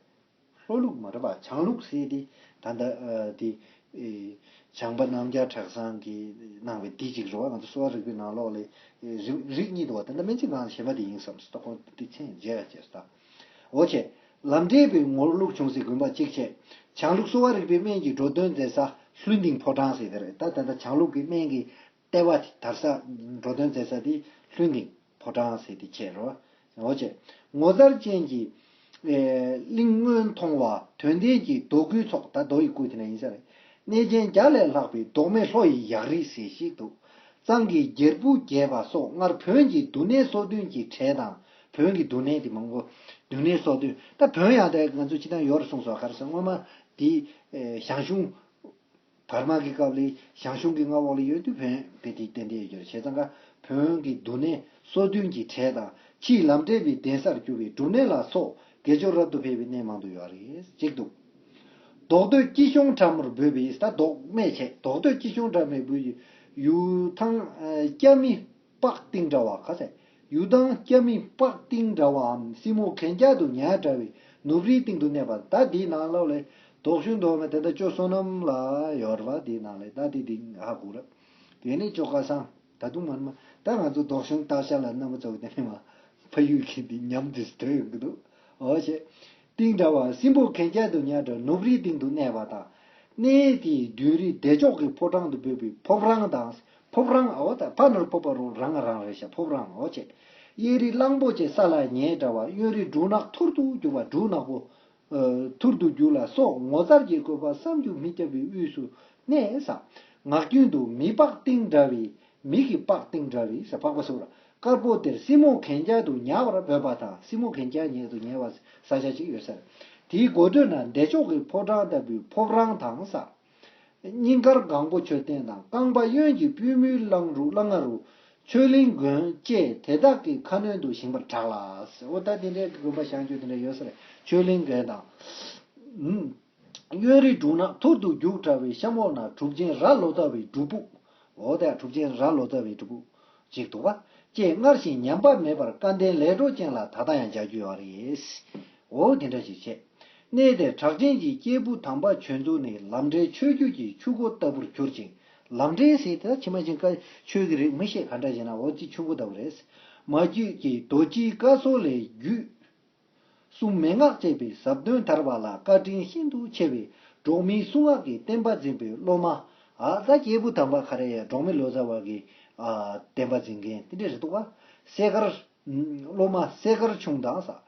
ལྷོ་ལུགས་མ་རེད་པ། བྱང་ལུགས་ཟེར་དེ་ད་ལྟ་ཨ་དེ་ཨེ་བྱང་པ་རྣམ་རྒྱལ་གྲགས་བཟང་གིས་གནང་བའི་དེ་གཅིག་རེད་བ། ང་ཚོ་གསོ་བ་རིག་པའི་ནང་ལོགས་ལ་ཨེ་རིགས་རིགས་གཉིས་འདུག་བ། ད་ལྟ་སྨན་རྩིས་ཁང་གཞན་པ་དེ་ཡིན་བསམ་སོང་། ད་ཁོང་དེ་མཚན་བརྗེ་ཡ་བྱས་སོང་། ད་འོ་བྱས། ལམ་འབྲས་པའི་ངོར་ལུག་ཆུང་སྲིད་དགོན་པ་གཅིག་བྱས། བྱང་ལུགས་གསོ་བ་རིག་པའི་སྨན་གྱི་འགྲོ་དོན་མཛད་ས་ལྷུན་གདིང་ཕོ་བྲང་ཟེར་དེ་རེད། ད་ད་ལྟ་བྱང་ལུགས་ཀྱི་སྨན་གྱི་ལྟེ་བ་དེ་དར་ས་འགྲོ་དོན་མཛད་ས་དེ་ལྷུན་གདིང་། ཕོ་བྲང་ཟེར་དེ་བྱས་རོ། འོ་བྱས། ངོ་མཚར་ཅན་གྱི་ཨེ་གླིང་སྔོན་མཐོང་བ། དོན་ལྡན་གྱི་རྡོ་སྐུའི་ཚོགས། ད་རྡོ་ཡི་སྐུ་དེ་ན་ཡིན་ས་རེད། གནས་ཆེན་བརྒྱ་ལས་ལྷག་པའི་མདོག་མེད་ལྷོ་ཡི་ཡར་རི་ཟེར་ཞིག་འདུག་གཙང་གི་རྒྱལ་བུ་རྒྱས་པ་སོགས་སྔར་བོན་གྱི་འདུ་གནས་སོ་བདུན་གྱི་གྲས་དང་། བོན་གྱི་འདུ་གནས་དེ་མང་པོ། འདུ་གནས་སོ་བདུན། ད་བོན་ཡང་ད་ང་ཚོ་སྤྱི་བཏང་ཡོད་རེད་གསུངས་སོང་། ག་རེ་ཟེར། སྔོན་མ་དེ་ཨེ་ཞང་ཞུང་། བར་མ་གི་སྐབས་ལ་ཞང་ཞུང་གི་མངའ་འོག་ལ་ཡོད་དུས་བོན་དཔེ་དེ་ཏན་ཏན་ཡོད་རྒྱུ་རེད། བྱས་ཙང་ཀ་བོན་གྱི་འདུ་གནས་སོ་བདུན་གྱི་གྲས་དང་། ཕྱིས་ལམ་འབྲས་པའི་གདན་སར་གྱུར་པའི་སྒྲུབ་གནས་ལ་སོགས་དགེ་སྦྱོར་རབ་ཏུ་འཕེལ་བའི་གནས་མང་དུ་ཡོད་རེད། གཅིག་འདུག་མདོག་སྟོད་སྐྱིད་གཤོངས་ཁྲ་མོར་འབོད་པའི། ད་མདོག་སྨད་བྱས། མདོག་སྟོད་སྐྱིད་གཤོངས་ཁྲ་མོར་འབོད་པའི་ཡུལ་ཐང་སྐྱ་མི་པགས་གཏིང་འདྲ་བ། ག་ཟེར། ཡུལ་ཐང་སྐྱ་མི་པགས་གཏིང་འདྲ་བའམ་སྲིན་མོ་གན་རྐྱལ་དུ་ཉལ་འདྲ་བའི་ནུབ་རིའི་གཏིང་དུ་གནས་པ། ད་འདིའི་ནང་ལོགས་ལས་མདོག་གཤོངས་མདོག་སྨད་དེ་ད་ཅོ་བསོད་ནམས་ལ་ཡོད་རེད་པ། འདིའི་ནང་ལས་ད་འདི་འདི་ཧ་གོ་རེད། དེ་ནས་ཅོ་ཁ་སང་ད་དུང་མ་མ་ད་ང་ཚོ་མདོག་གཤོངས་སྟག་ཤར་ལ་རྣམ་པ་ཚོ་གི་དེ་ནས་མ་ཕ་ཡུལ་གྱི་འདི་ཉམས་དེ་སྟོན་ཡོང་གི་འདུག་འོ་བྱས། གཏིང་འདྲ་བ་སྲིན་པོ་གན་རྐྱལ་དུ་ཉལ་འདྲ་ནུབ་རིའི་གཏིང་དུ་གནས་པ་དང་། གནས་དེའི་མདུན་རི་བདེ་མཆོག་གི་ཕོ་བྲང་དུ་འབོད་པའི་ཕོ་བྲང་དང་། ཕོ་བྲང་། འོ་ད་ཕ་ནོར་ཕོ་པ་རོ་རང་རང་རེད་ཤག་ཕོ་བྲང་། འོ་བྱས། གཡས་རི་གླང་པོ་ཆེ་ས་ལ་ཉལ་འདྲ་བ། གཡོན་རི་འབྲུག་ནག་ཐུར་དུ་རྒྱུག་པ། འབྲུག་ནག་པོ། ཨ་ཐུར་དུ་རྒྱུག་ལ་སོགས་ངོ་མཚར་གྱི་བཀོད་པ་བསམ་གྱིས་མི་ཁྱབ་པའི་དབུས་སུ་གནས་ས། ངག་རྒྱུན་དུ་མི་པགས་གཏིང་འདྲ་བའི། མི་གི་པགས་གཏིང་འདྲ་བའི་ས་པགས་པ་སོགས་ལ། དཀར་པོ་དེར་སྲིན་མོ་གན་རྐྱལ་དུ་ཉལ་བར་འབོད་པ་དང་། སྲིན་མོ་གན་རྐྱལ་ཉལ་དུ་ཉལ་བ་ས་ཆ་ཅིག་ཡོད་ས་རེད། དེའི་སྒོ་སྟོད་ན་བདེ་མཆོག་གི་ཕོ་བྲང་ལྟ་བུའི་ཕོ་བྲང་དང་ས། སྙིང་དཀར་སྒང་པོ་མཆོད་རྟེན་དང་། རྐང་པ་གཡོན་གྱི་པུས་མོའི་གླང་རུ་གླང་ང་རུ། ཆོས་གླིང་དགོན་བཅས་དེ་དག་གི་ཁ་གནོན་དུ་བཞེངས་པར་གྲགས་ལ། འོ་ད་དེ་འདྲའི་དགོན་པ་བཞེངས་རྒྱུ་དེ་འདྲ་ཡོད་ས་རེད། ཆོས་གླིང་དགོན་དང་། ཨུམ། གཡོན་རི་འབྲུག་ནག་ཐུར་དུ་རྒྱུག་འདྲ་བའི་ཤམ་འོག་ན་གྲུབ་ཆེན་རྭ་ལོ་ཙཱ་བའི་སྒྲུབ་ཕུག་འོ་དེ་གྲུབ་ཆེན་རྭ་ལོ་ཙཱ་བའི་སྒྲུབ་ཕུག་ཅིག་འདུག་པ། ཅེས་སྔར་བཞིན་ཉམས་པ་མེད་པར་སྐལ་ལྡན་ལས་འཕྲོ་ཅན་ལ་ད་ལྟ་ཡང་མཇལ་རྒྱུ་ཡོད་རེད། འོ་དེ་འདྲ་ཞིག་བྱས། གནས་དེར་གྲགས་ཅན་གྱི་སྐྱེས་བུ་དམ་པ་བྱོན་ཚུལ་ནི་ལམ་འབྲས་ཆོས་བརྒྱུད་ཀྱི་ཆུ་འགོ་ལྟ་བུར་གྱུར་ཅིང་། ལམ་འབྲས་ཟེར་དེ་ཕྱི་མ་ཅིག་ཀ་ཆོས་ཀྱི་རིགས་མི་ཤེས་ག་འདྲ་ཞིག་ན། འོ་ཅི་ཆུ་འགོ་ལྟ་བུ་རེད། མ་རྒྱུད་ཀྱི་རྡོ་རྗེའི་བཀའ་སྲོལ་ལས་རྒྱུད་གསུམ་མན་ངག་བཅས་པའི་ཟབ་དོན་དར་བ་ལ་བཀའ་དྲིན་ཤིན་ཏུ་ཆེ་བའི་འབྲོག་མིའི་གསུང་ངག་གི་བསྟན་པ་འཛིན་པའི་སློབ་མ། ཨ་ད་སྐྱེས་བུ་དམ་པ་ག་རེ་ཡ་འབྲོག་མི་ལོ་ཙཱ་བ་གི་ཨ་བསྟན་པ་འཛིན་མཁན་དེ་འདྲ་རེད་འདུག་པ། སེ་དཀར། སློབ་མ་སེ་དཀར་ཆུང་དང་ས།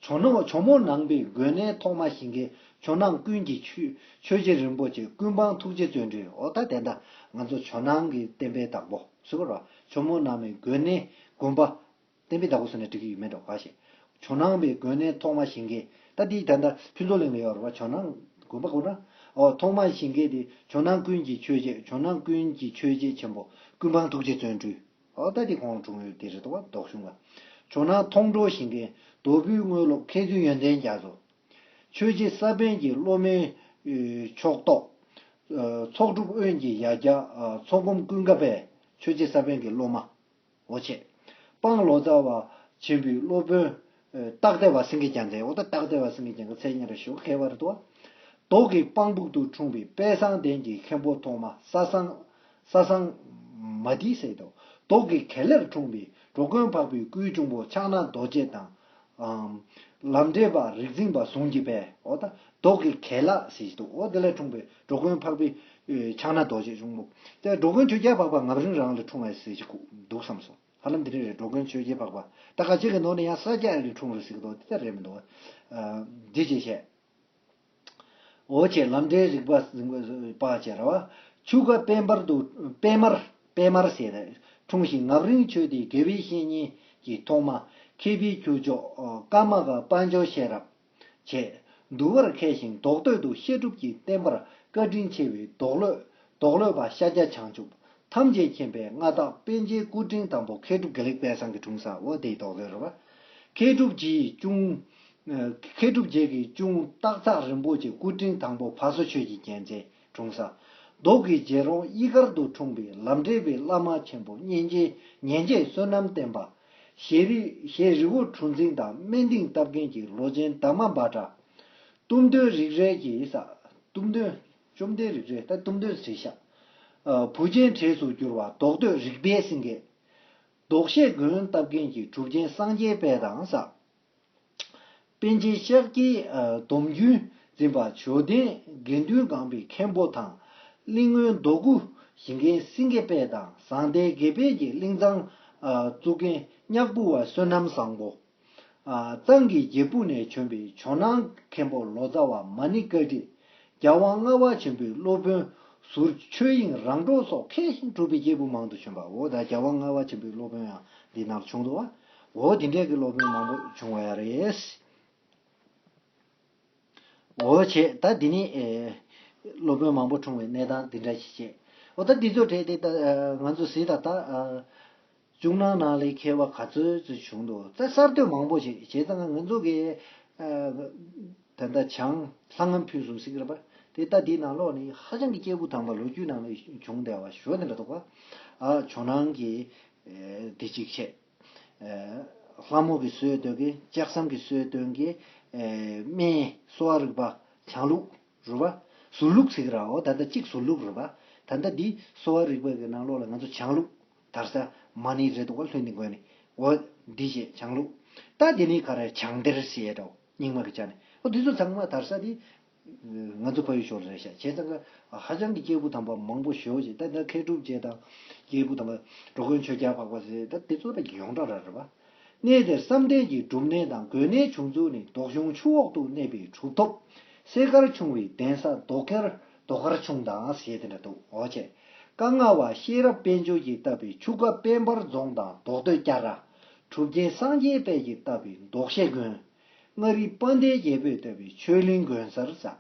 ཇོ་ནང་ཇོ་མོ་ནང་པའི་དགོན་གནས་ཐོག་མ་ཞིང་ཁའི་ཇོ་ནང་ཀུན་གྱི་ཆོས་ཆོས་རྗེ་རིན་པོ་ཆེ་ཀུན་སྤངས་ཐུགས་རྗེ་བརྩོན་འགྲུས། འོ་ད་དེ་འདྲ་ང་ཚོ་ཇོ་ནང་གི་བསྟན་པའི་བདག་པོ་ཟེར་བ་ར། ཇོ་མོ་ནང་པའི་དགོན་གནས་དགོན་པ། བསྟན་པའི་བདག་པོ་ཟེར་ན་འགྲིག་གི་ཡོད་མེད་འགྲོ་ག་ཞེས། ཇོ་ནང་པའི་དགོན་གནས་ཐོག་མ་ཞིང་ཁའི་ད་འདི་ད་ལྟ་ཕུན་ཚོགས་གླིང་ལ་ཡོད་རེད་བ། ཇོ་ནང་དགོན་པ་གོ་ན། འོ་ཐོག་མ་ཞིང་ཁའི་དེ་ཇོ་ནང་ཀུན་གྱི་ཆོས་རྗེ་ཇོ་ནང་ཀུན་གྱི་ཆོས་རྗེ་ཆེན་པོ་ཀུན་སྤངས་ཐུགས་རྗེ་བརྩོན་འགྲུས། འོ་ད་དེ་ཁོང་འཁྲུངས་ཡུལ་དེ་རེད་དོ། མདོ་གཞུང་ལ། ཇོ་ནང་མཐོང་གྲོལ་ཞིང་ཁའི་རྡོ་སྦིས་དངོས་སློབ་མཁས་བཙུན་ཡོན་ཏན་རྒྱ་མཚོ། ཆོས་རྗེ་ས་པཎ་གྱི་སློབ་མའི་ཨེ་ཕྱོགས་གཏོགས། ཨེ་ཚོགས་སྒྲུབ་དབོན་གྱི་ཡ་གྱལ། ཨེ་ཚོགས་སྒོམ་ཀུན་དགའ་པས་ཆོས་རྗེ་ས་པཎ་གྱི་སློབ་མ། འོ་བྱས། སྤང་ལོ་ཙཱ་བ་ཆེན་པོའི་སློབ་དཔོན། ཨེ་སྟག་སྡེ་བ་སེང་གེ་རྒྱལ་མཚན། འོ་ད་སྟག་སྡེ་བ་སེང་གེ་རྒྱལ་མཚན་མཚན་སྙན་རེ་ཞུ་མཁས་པ་རེད་དོ། མདོ་གི་པང་ཕུག་ཏུ་འཁྲུངས་པའི་དཔལ་བཟང་ལྡན་གྱི་མཁན་པོ་ཐོག་མ་ས་སང་། ས་སང་མ་ཏི་ཟེར་དོ། མདོ་གི་གེ་ལར་འཁྲུངས་པའི་འགྲོ་མགོན་འཕགས་པའི་སྐུའི་གཅུང་པོ་ཕྱག་ན་རྡོ་རྗེ་དང་། ཨམ། ལམ་འབྲས་པ་རིག་འཛིན་པ་ཟུང་གིས་པས། འོ་ད་མདོ་གི་གེ་ལ་ཟེར་གྱི་འདུག་འོ་དེ་ལས་འཁྲུངས་པའི་འགྲོ་མགོན་འཕགས་པའི་ཕྱག་ན་རྡོ་རྗེ་གཅུང་པོ། དེ་འགྲོ་མགོན་ཆོས་རྒྱལ་འཕགས་པ་རྔ་རིང་རང་ལ་འཁྲུངས་པ་ཟེར་གྱི་འདུག་བསམ་སོང་། ཧ་ལམ་དེ་འདྲ་རེད། འགྲོ་མགོན་ཆོས་རྒྱལ་འཕགས་པ། ད་ཁ་ཅིག་གི་ནང་ནས་ཡང་ས་སྐྱ་ལ་འཁྲུངས་རེད་ཟེར་གྱི་འདུག་དེ་ལྟར་རེད་མི་འདུག་ཨ། འདི་ཅེས་བཤད། འོ་བྱས། ལམ་འབྲས་རིག་པ་པ་བྱས་ར་བ། ཆུ་ཁ་དཔལ་འབར་དུ་དཔལ་མར་དཔལ་མར་ཟེར་ཏེ་འཁྲུངས་ཤིང་། རྔ་རིང་ཆོས་སྡེའི་དགེ་བའི་བཤེས་གཉེན་གྱི་ཐོག་མ་མཁས་པའི་ཁྱུ་མཆོག་ཀརྨ་པ་དཔལ་འབྱོར་ཤེས་རབ་བྱས། འདུལ་བར་མཁས་ཤིང་མདོ་སྟོད་དུ་བཤད་སྒྲུབ་ཀྱི་བསྟན་པར་བཀའ་དྲིན་ཆེ་བའི་རྡོར་སློབ་རྡོར་སློབ་པ་ཤཱཀྱ་བྱང་ཆུབ་ཐམས་ཅད་མཁྱེན་པའི་མངའ་བདག་པཎ་ཆེན་སྐུ་ཕྲེང་དང་པོ་མཁས་གྲུབ་དགེ་ལེགས་དཔལ་བཟང་གི་འཁྲུངས་ས། འོ་དེའི་རྡོར་སློབ་རེད་བ། མཁས་གྲུབ་རྗེའི་གཅུང་། མཁས་གྲུབ་རྗེ་གི་གཅུང་སྟག་ཚང་རིན་པོ་ཆེ་སྐུ་ཕྲེང་དང་པོ་བ་སོ་ཆོས་ཀྱི་རྒྱལ་མཚན་འཁྲུངས་ས། མདོ་གི་རྗེ་རོང་གཡུས་སྒར་དུ་འཁྲུངས་པའི་ལམ་འབྲས་པའི་བླ་མ་ཆེན་པོ་གཉན་ཆེན་གཉན་ཆེན་བསོད་ནམས་བསྟན་པ། ཞེ་རི་ཞེ་རི་བོ་གྲུ་འཛིན་དང་སྨན་གཏིང་བཏབ་མཁན་གྱི་ལོ་ཆེན་དར་མ་བྷ་དྲ། གཏུམ་སྟོན་རིག་རལ་གྱི་ས། གཏུམ་སྟོན། བཅོམ་ལྡན་རིག་རལ། ད་གཏུམ་སྟོན་ཟེར་ཤག་ཨ། བུ་ཆེན་གྲས་སུ་གྱུར་པ་མདོ་སྟོད་རིག་པའི་སེང་གེ། མདོག་ཤེལ་མགོན་བཏབ་མཁན་གྱི་གྲུབ་ཆེན་སངས་རྒྱས་དཔལ་དང་ས། པཎ་ཆེན་ཤཱཀྱའི་སྡོམ་རྒྱུན་འཛིན་པ་ཇོ་བསྟན་དགེ་འདུན་སྒང་པའི་མཁན་པོ་དང་། གླིང་སྔོན་མདོ་དགུ་ཞིང་ཁའི་སེང་གེ་དཔལ་དང་ཟང་ཐལ་དགེ་དཔལ་གྱི་གླིང་ཚང་བཙུགས་མཁན་ གཉགས་བུ་བ་བསོད་ནམས་བཟང་པོ། གཙང་གི་རྒྱལ་བུ་ནས་བྱོན་པའི་ཇོ་ནང་མཁན་པོ་ལོ་ཙཱ་བ་མ་ཎི་བཀའ་ཁྲིད། རྒྱལ་དབང་ལྔ་པ་ཆེན་པོའི་སློབ་དཔོན་ཟུར་ཆོས་དབྱིངས་རང་གྲོལ་སོགས་མཁས་ཤིང་གྲུབ་པའི་སྐྱེས་བུ་མང་དུ་བྱོན་པ། འོ་ད་རྒྱལ་དབང་ལྔ་པ་ཆེན་པོའི་སློབ་དཔོན་ཡང་འདི་ནང་བྱུང་འདུག་བ། འོ་འདི་འདྲའི་གི་སློབ་དཔོན་མང་པོ་བྱུང་བ་ཡ་རེད། འོ་བྱས་ད་འདི་ནི་ཨེ། སློབ་དཔོན་མང་པོ་འཁྲུངས་པའི་གནས་སྟངས་འདི་འདྲ་ཞིག་བྱས། འོ་ད་འདི་ཚོ་གྲས་དེ་ད་ཨ། ང་ཚོ་གཟིགས་ད་ད་ཨ། ཇོ་ནང་ནང་ལས་མཁས་པ་ག་ཚོད་ཚོད་བྱུང་འདུག་ད་གསར་གཏོད་མང་པོ་བྱས་བྱས་ཙང་ང་ཚོ་གི་ཨ། ད་ལྟ་བྱང་ལྷ་ངམ་ཕུན་སུམ་ཚོགས་རེད་པ། དེ་ད་འདི་ནང་ལོགས་ནི་ཧ་ཅང་གི་སྐྱེས་བུ་དམ་པ་ལོ་རྒྱུས་ནང་ལས་བྱུང་བསྡད་པ་ཞོ་དེ་འདྲ་འདུག་པ། ཨ་ཇོ་ནང་གི་ཨེ། འདི་གཅིག་བྱས། ལྷ་མོ་གི་སྲོལ་གཏོད་མཁན་ལྕགས་ཟམ་གྱི་སྲོལ་གཏོད་མཁན། སྨན་གསོ་བ་རིག་པ་བྱང་ལུགས་རེད་པ། ཟུར་ལུགས་ཟེར་གི་ར། འོ་ད་ལྟ་གཅིག་ཟུར་ལུགས་རེད་པ། ད་ལྟ་འདི་གསོ་བ་རིག་པ་གི་ནང་ལོགས་ལ་ང་ཚོ་བྱང་ལུགས་དར་ས་མ་ཎི་རེད་འདུག་ག་ལྷུན་ནི་འགོས་ནི། འོ་འདི་བྱས་བྱང་ལུགས། ད་འདི་ནི་ག་རེ་བྱང་གཏེར་ཟེར་ཡས་འདྲ་བོ་རྙིང་མ་གི་ཆ་ནས། འོ་འདི་ཚོ་ཚང་མ་དར་ས་འདི། ང་ཚོ་ཕ་ཡུལ་ཕྱོགས་ལ་རེད་ཤག་བྱས་ཙང་ཀ་ཧ་ཅང་གི་སྐྱེས་བུ་དམ་པ་མང་པོ་ཞེ་པོ་ཅིག་ད་ལྟ་མཁས་གྲུབ་རྗེ་དང་སྐྱེས་བུ་དམ་པ་འགྲོ་མགོན་ཆོས་རྒྱལ་འཕགས་པ་ཟེར་ད་དེ་ཚོ་ད་ཡོངས་གྲགས་ར་རེད་པ། གནས་དེར་བསམ་གཏན་གྱི་སྒྲུབ་གནས་དང་དགོན་གནས་བྱུང་ཚུལ་ནི་མདོ་གཞུང་ཆུ་འོག་ཏུ་གནས་པའི་གྲུབ་ཐོབ་གསས་མཁར་ཆུང་བའི་གདན་ས་མདོ་མཁར་མདོ་མཁར་ཆུང་དང་ཞེས་དེ་འདྲ་འདུག་འོ་བྱས། བཀའ་མངའ་བ་ཤེས་རབ་དཔལ་འབྱོར་གྱིས་བཏབ་པའི་ཆུ་ཁ་དཔལ་འབར་རྫོང་དང་མདོ་སྟོད་སྐྱ་ར། གྲུབ་ཆེན་སངས་རྒྱས་དཔལ་གྱིས་བཏབ་པའི་མདོག་བཤད་དགོན། མངའ་རིས་དཔལ་ལྡན་རྒྱལ་པོས་བཏབ་པའི་ཆོས་གླིང་དགོན་གསར་ས།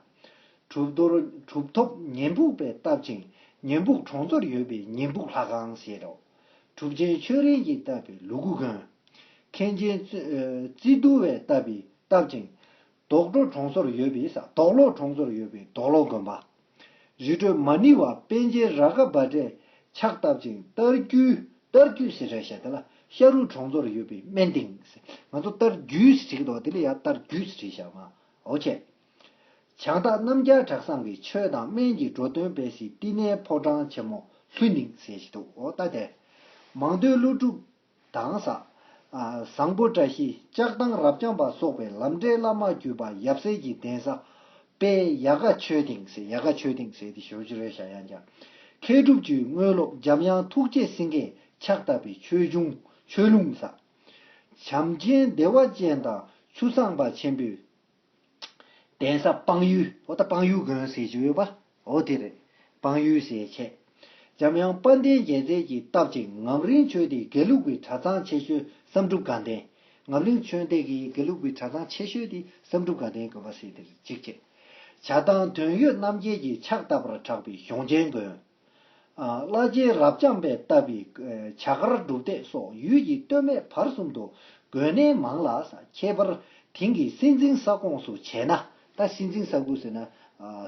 གྲུབ་རྡོར་གྲུབ་ཐོབ་ཉན་ཕུག་པས་བཏབ་ཅིང་ཉན་ཕུག་གྲོང་ཚོར་ཡོད་པའི་ཉན་ཕུག་ལྷ་ཁང་ཞེས་རོ། གྲུབ་ཆེན་ཆོས་རིན་གྱིས་བཏབ་པའི་ལུ་གུ་དགོན། མཁན་ཆེན་རྩི་རྩི་དུ་བས་བཏབ་པའི་བཏབ་ཅིང་རྡོག་བྲོ་གྲོང་ཚོར་ཡོད་པའི་ས་རྡོག་ལོ་གྲོང་ཚོར་ཡོད་པའི་རྡོག་ལོ་དགོན་པ། རི་ཁྲོད་མ་ཎི་བ་པཎ་ཆེན་རཱ་ག་བྷ་དྲས་ཕྱག་བཏབ་ཅིང་རྟར་རྒྱུད་རྟར་རྒྱུད་ཟེར་རེད་ཤག་དེ་ལ་ཤ་རུ་གྲོང་ཚོར་ཡོད་པའི་སྨན་སྡིངས་ཟེར། ང་ཚོ་རྟར་རྒྱུད་ཟེར་བྲིས་ཀྱི་འདུག་དེ་ལ་ཡང་རྟར་རྒྱུད་ཟེར་བྲིས་ཤག་མ། འོ་ཆེ། བྱང་སྟག་རྣམ་རྒྱལ་གྲྭ་ཚང་གི་ཆོས་དང་སྨན་གྱི་འགྲོ་དོན་སྤེལ་སའི་བསྟི་གནས་ཕོ་བྲང་ཆེན་མོ་ལྷུན་སྡིངས་ཟེར་ཞིག་འདུག་འོ་ལྟ་སྟེ། མང་ཐོས་ཀླུ་སྒྲུབ་དང་ས། བཟང་པོ་བཀྲ་ཤིས་ལྕགས་ཐང་རབ་འབྱམས་པ་སོགས་པའི་ལམ་འབྲས་བླ་མ་བརྒྱུད་པ་ཡབ་སྲས་ཀྱི་གདན་ས། དཔལ་ཡལ་ག་ཆོས་སྡིངས་ཟེར་ཡལ་ག་ཆོས་སྡིངས་ཟེར་དེ་ཞོ་ཅི་རེད་ཤག་ཡང་ཀྱང་། མཁས་གྲུབ་ཀྱི་དངོས་སློབ་འཇམ་དབྱངས་ཐུགས་རྗེ་སེང་གེས་ཕྱག་བཏབ་པའི་ཆོས་འབྱུང་ཆོས་ལུང་ས། བྱམས་ཆེན་བདེ་བ་ཅན་དང་ཆུ་བཟང་པ་ཆེན་པོའི་གདན་ས་སྤང་ཡུལ། འོ་ད་སྤང་ཡུལ་དགོན་ཟེར་གྱི་ཡོད་པ། འོ་དེ་རེད། སྤང་ཡུལ་ཟེར་བྱས། འཇམ་དབྱངས་དཔལ་ལྡན་རྒྱལ་མཚན་གྱིས་བཏབ་ཅིང་ངམ་རིང་ཆོས་སྡེའི་དགེ་ལུགས་པའི་གྲྭ་ཚང་ཆེ་ཤོས་བསམ་གྲུབ་དགའ་ལྡན། ངམ་རིང་ཆོས་སྡེ་གི་དགེ་ལུགས་པའི་གྲྭ་ཚང་ཆེ་ཤོས་དེ་བསམ་གྲུབ་དགའ་ལྡན་དགོན་པ་ཟེར་དེར་གཅིག་བྱས། བྱ་བཏང་དོན་ཡོད་རྣམ་རྒྱལ་གྱིས་ཕྱག་བཏབ་པར་གྲགས་པའི་གཞོང་ཆེན་དགོན། ལྷ་རྗེ་རབ་འབྱམས་པས་བཏབ་པའི་བྱ་དཀར་སྒྲུབ་སྡེ་སོགས་ཡུལ་གྱི་སྟོད་སྨད་བར་གསུམ་དུ་དགོན་གནས་མང་ལ་ཁྱད་པར་དེང་གི་སྲིད་འཛིན་ས་ཁོངས་སུ་བྱས་ན། ད་སྲིད་འཛིན་ས་ཁུལ་ཟེར་ན་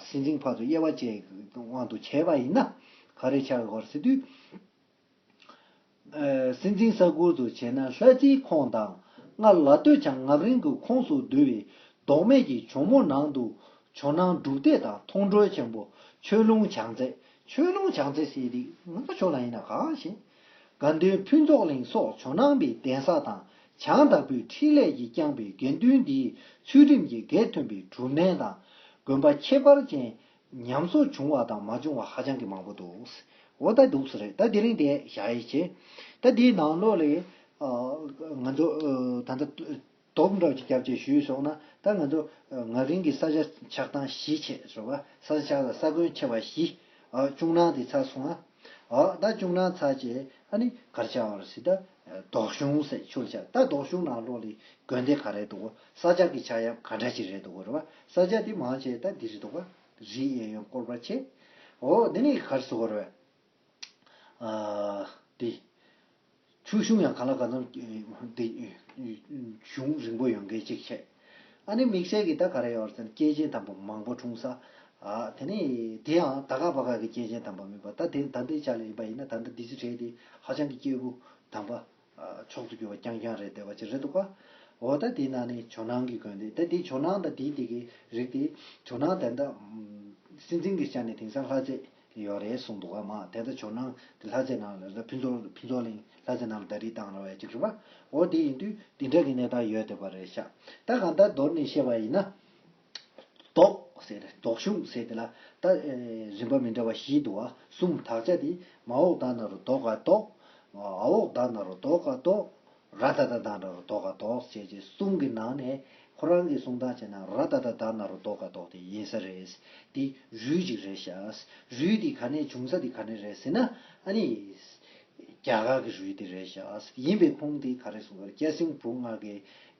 སྲིད་འཛིན་ཕར་ཚུར་དབྱེ་བ་བཅས་དབང་དུ་བྱས་པ་ཡིན་ན་ག་རེ་ཆགས་ཡོད་ཟེར་དུས། སྲིད་འཛིན་ས་ཁུལ་དུ་བྱས་ན་ལྷ་རྩེའི་ཁོངས་དང་སྔར་ལ་སྟོད་བྱང་ངམ་རིང་གི་ཁོངས་སུ་བསྡུ་བའི་ལྡོག་མེད་ཀྱི་ཇོ་མོ་ནང་དུ་ཇོ་ནང་སྒྲུབ་སྡེ་དང་མཐོང་གྲོལ་ཆེན་པོ་ཆོས་ལུང་བྱང་རྩེ། ཆོས་ལུང་བྱང་རྩེ་ཟེར་དེ་ང་ཚོ་ཕྱོགས་ལ་ཡིན་ན་གང་ཞིག་དགའ་ལྡན་ཕུན་ཚོགས་གླིང་སོགས་ཇོ་ནང་པའི་གདན་ས་དང་བྱང་དྭགས་པོའི་ཕྲིན་ལས་ཀྱིས་བསྐྱངས་པའི་དགེ་འདུན་འདིའི་ཚུལ་ཁྲིམས་ཀྱི་གེགས་ཐོན་པའི་སྒྲུབ་གནས་དང་དགོན་པ་ཁྱད་པར་ཅན། ཉམས་གསོ་བྱུང་བ་དང་མ་བྱུང་བ་ཧ་ཅང་གི་མང་པོ་འདུག་འོ་ད་འདུག་ས་རེད། ད་དེ་རིང་དེ་བཞག་ཡིག་བྱས། ད་དེའི་ནང་ལོགས་ལས་ང་ཚོ་ད་ལྟ་དོག་འདྲ་ཅིག་རྒྱབ་ཅིག་ཞུས་སོང་ན། ད་ང་ཚོ་ང་རང་གི་ས་ཆ་ཆགས་སྟངས་བཞི་བྱས་སོ་བ། ས་ཆ་ཆགས་ས་ས་ཁོངས་ཆེ་བ་བཞི། ཨ་ཅུང་ནང་དེ་ཚར་སོང་ཨ། ཨ་ད་ཅུང་ནང་ཚར་རྗེས་ཨ་ནི་གར་ཆགས་བར་སྲིད་ད་དོག་གཞུང་ཟེར་ཆུ་ལ་ཆགས། ད་དོག་གཞུང་ནང་ལོགས་ལས་དགོན་སྡེ་ག་རེ་འདུག་ས་ཆ་གི་ཆགས་ཡབ་ག་འདྲ་ཅིག་རེད་འདུག་རེད་བ། ས་ཆ་དེ་མང་ཆེ་ད་འདི་རེད་འདུག་བ། རིའི་གཡས་གཡོན་སྐོར་བ་ཆེ། འོ་འདི་ནི་གར་སོ་བར་བས། ཨ་འདི། ཆུ་གཞུང་ཡང་ག་ལ་ག་ཙམ་འདི་གཞུང་རིང་པོ་ཡོང་མཁན་གཅིག་བྱས། ཨ་ནི་དམིགས་བསལ་གྱི་ད་ག་རེ་ཡོད་ཟེར་ན་སྐྱེས་ཆེན་དམ་པ་མང་པོ་འཁྲུངས་ས། ཨ་དེ་ནི་དེ་ཡང་ད་ག་བ་ག་གི་སྐྱེས་ཆེན་དམ་པ་མིན་པ་ད་དེ་ད་ལྟའི་ཆ་ལ་ཡིན་པ་ཡིན་ན་ད་ལྟ་འདི་ཚོ་གྲས་དེ་ཧ་ཅང་གི་སྐྱེས་བུ་དམ་པ། མཆོག་ཏུ་གྱུར་པ་རྐྱང་རྐྱང་རེད་བསྡད་པ་ཅིག་རེད་འདུག་ག་འོ་ད་དེའི་ནང་ནས་ཇོ་ནང་གི་དགོན་སྡེ་ད་དེ་ཇོ་ནང་ད་དེའི་དེ་གི་རིགས་དེ་ཇོ་ནང་ད་ད་སྲིད་འཛིན་གྱི་ཆ་ནས་དེང་སང་ལྷ་རྩེ་ཡོད་རེད་གསུངས་འདུག་ག་མ་དེ་ད་ཇོ་ནང་དེ་ལྷ་རྩེ་ནང་ལ་ད་ཕུན་ཚོགས་ཕུན་ཚོགས་གླིང་ལྷ་རྩེ་ནང་ལ་ད་རིགས་བཏང་ར་བའི་ཅིག་རེད་བ། འོ་དེ་ཡིན་དུས་དེ་འདྲ་གི་གནས་སྟངས་ཡོད་བསྡད་པ་རེད་ཤག་ད་གང་ལྟར་མདོར་ནས་བཤད་པ་ཡིན་ན། དོག་ཟེར་དོག་གཞུང་ཟེར་དེ་ལ་ད་རིམ་པ་མི་འདྲ་བ་བཞི་འདུག་བ། གསུམ་དག་ཆ་དེ་མ་འོག་ད་ན་རོ་དོ་ག་དོག་ཨ་འོག་ད་ན་རོ་དོ་ག་དོག་ར་ད་ད་ད་ན་རོ་དོ་ག་དོག་བྱས་རྗེས་གསུང་གི་ནང་ནས་ཁོ་རང་གི་གསུང་སྟངས་བྱས་ན་ར་ད་ད་ད་ན་རོ་དོ་ག་དོག་དེ་ཡིན་ས་རེད། དེ་རུས་ཅིག་རེད་ཤག་རུས་དེ་ག་ནས་བྱུང་ས་དེ་ག་ནས་རེད་ཟེར་ན། ཨ་ནི་རྒྱ་གར་གྱི་རུས་དེ་རེད་ཤག་ཡིན་པའི་ཁུངས་དེ་ག་རེ་གསུངས་པ་རེད། སྐྱ་སེང་བུ་ལྔ་གི་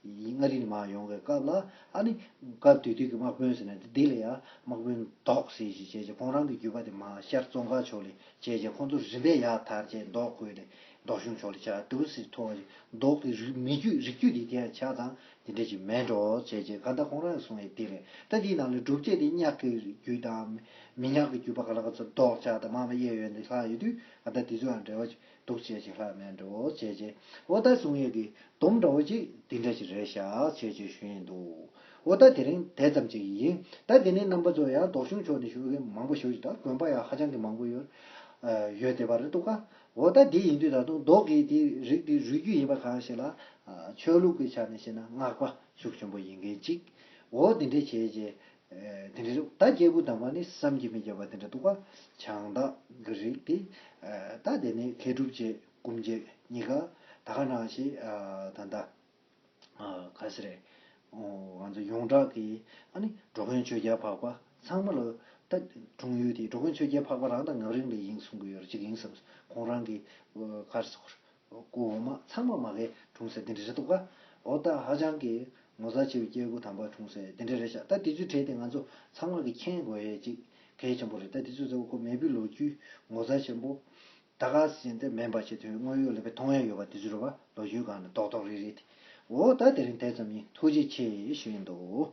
མངའ་རིས་ནས་མར་ཡོང་བའི་སྐབས་ལ། ཨ་ནི་སྐབས་དེ་དུས་ཀྱི་དམག་དཔོན་ཟེར་ན་དེ་འདི་ལ་ཡ་དམག་དཔོན་མདོག་ཟེར་ཞིག་བྱས་རྗེས་ཁོང་རང་གི་རྒྱུད་པ་དེ་མར་ཤར་ཙོང་ཁ་ཕྱོགས་ལ་བྱས་རྗེས་ཁོང་ཚོ་རིམ་པས་ཡར་དར་རྗེས་མདོག་ཁུལ་ལ་མདོག་གཞུང་ཕྱོགས་ལ་ཆགས་འདུག་ཟེར་ཐོག་མདོག་གི་རིགས་མི་རྒྱུད་རིགས་རྒྱུད་དེ་དེ་ཡང་ཆགས་དང་དེ་འདྲ་ཞིག་མེད་འགྲོ་བྱས་རྗེས་གང་ལྟར་ཁོང་རང་གསུང་ཡས་དེ་རེད། ད་དེའི་ནང་ལ་སྒྲུབ་བྱེད་དེ་གཉགས་ཀྱི་རྒྱུད་དང་མི་གཉགས་ཀྱི་རྒྱུད་པ་ག་ལ་ག་ཚོད་མདོག་ཆགས་དང་མར་མར་གཡས་གཡོན་དེ་ལྷག་ཡོད་དུས་གང་ལྟར་དེ་ཚོ་ཡང་འབྲེལ་བ་ཅིག་འདུག་བྱས་ཅིག་ལྷག་མེད་འགྲོ་བྱས་རྗེས་འོ་ད་གསུང་ཡས་ཀྱི་སྡོམ་འདྲ་བོ་ཅིག་འདི་འདྲ་ཞིག་རེད་ཤག་བྱས་རྗེས་ཞུ་ཡིན་འདུག་འོ་ད་དེ་རིང་དེ་ཙམ་ཅིག་ཡིན། ད་དེ་ནས་རྣམ་པ་ཚོ་ཡང་མདོག་གཞུང་ཕྱོགས་ནས་ཞུ་མཁན་མང་པོ་ཞིག་ད་དགོན་པ་ཡང་ཧ་ཅང་གི་མང་པོ་ཡོད། ཡོད་བསྡད་པ་རེད་འདུག་ག་འོ་ད་དེ་ཡིན་དུས་ད་དུང་མདོག་གི་དེ་རིགས་དེ་རུས་རྒྱུད་ཡིན་པ་གང་ཞིག་ལ། ཆོས་ལུགས་ཀྱི་ཆ་ནས་བཤད་ན་སྔགས་པ་ཤུགས་ཆེན་པོ་ཡིན་མཁན་ཅིག་འོ་དེ་འདྲ་བྱས་རྗེས། དེ་འདྲ་རེད། ད་སྐྱེས་བུ་དམ་པ་ནི་བསམ་གྱིས་མི་ཁྱབ་པ་དེ་འདྲ་འདུག་ག་བྱང་བདག་གི་རིགས་དེ། ད་དེ་ནས་མཁས་གྲུབ་རྗེ་སྐུ་མཆེད་གཉིས་ཀ་ད་ག་ནང་བཞིན་ད་ལྟ་ག་ཟེར་རེད། ང་ཚོ་ཡོངས་གྲགས་ཀྱི་ཨ་ནི་འགྲོ་མགོན་ཆོས་རྒྱལ་འཕགས་པ་ཚང་མ་ལ་ད་འཁྲུངས་ཡུལ་དེ་འགྲོ་མགོན་ཆོས་རྒྱལ་འཕགས་པ་རང་དང་ངག་རིང་ལ་ཡིན་གསུང་གི་ཡོད་རེད། ཅིག་ཡིན་བསམ། ཁོང་རང་གི་ག་རེ་ཟེར། སྐུ་འོ་མ་ཚང་མ་མ་གིར་འཁྲུངས་ས་དེ་འདྲ་རེད་འདུག་ག་འོ་ད་ཧ་ཅང་གི་ངོ་མཚར་ཆེ་བའི་སྐྱེས་བུ་དམ་པ་འཁྲུངས་ས་དེ་འདྲ་རེད་ཤག་ད་དེ་ཚོའི་གྲས་དེ་ང་ཚོ་ཚང་མ་གིས་མཁྱེན་དགོས་ཡས་ཅིག་གལ་ཆེན་པོ་རེད། ད་དེ་ཚོ་ཚོ་ཁོ་མེས་པོའི་ལོ་རྒྱུས་ངོ་མཚར་ཆེན་པོ་ད་ག་ཟིན་ཏེ་མིན་པ་ཞིག་དོན་དངོས་ཡོད་ལ་བའི་མཐོང་ཡས་ཡོད་པ་དེ་ཚོ་རེད་བ། ལོ་རྒྱུས་སྒང་ནས་རྡོག་རྡོག་རིལ་རིལ་དེ། འོ་ད་དེ་རིང་དེ་ཙམ་ཡིན། ཐུགས་རྗེ་ཆེ་ཞུ་ཡིན་འདུག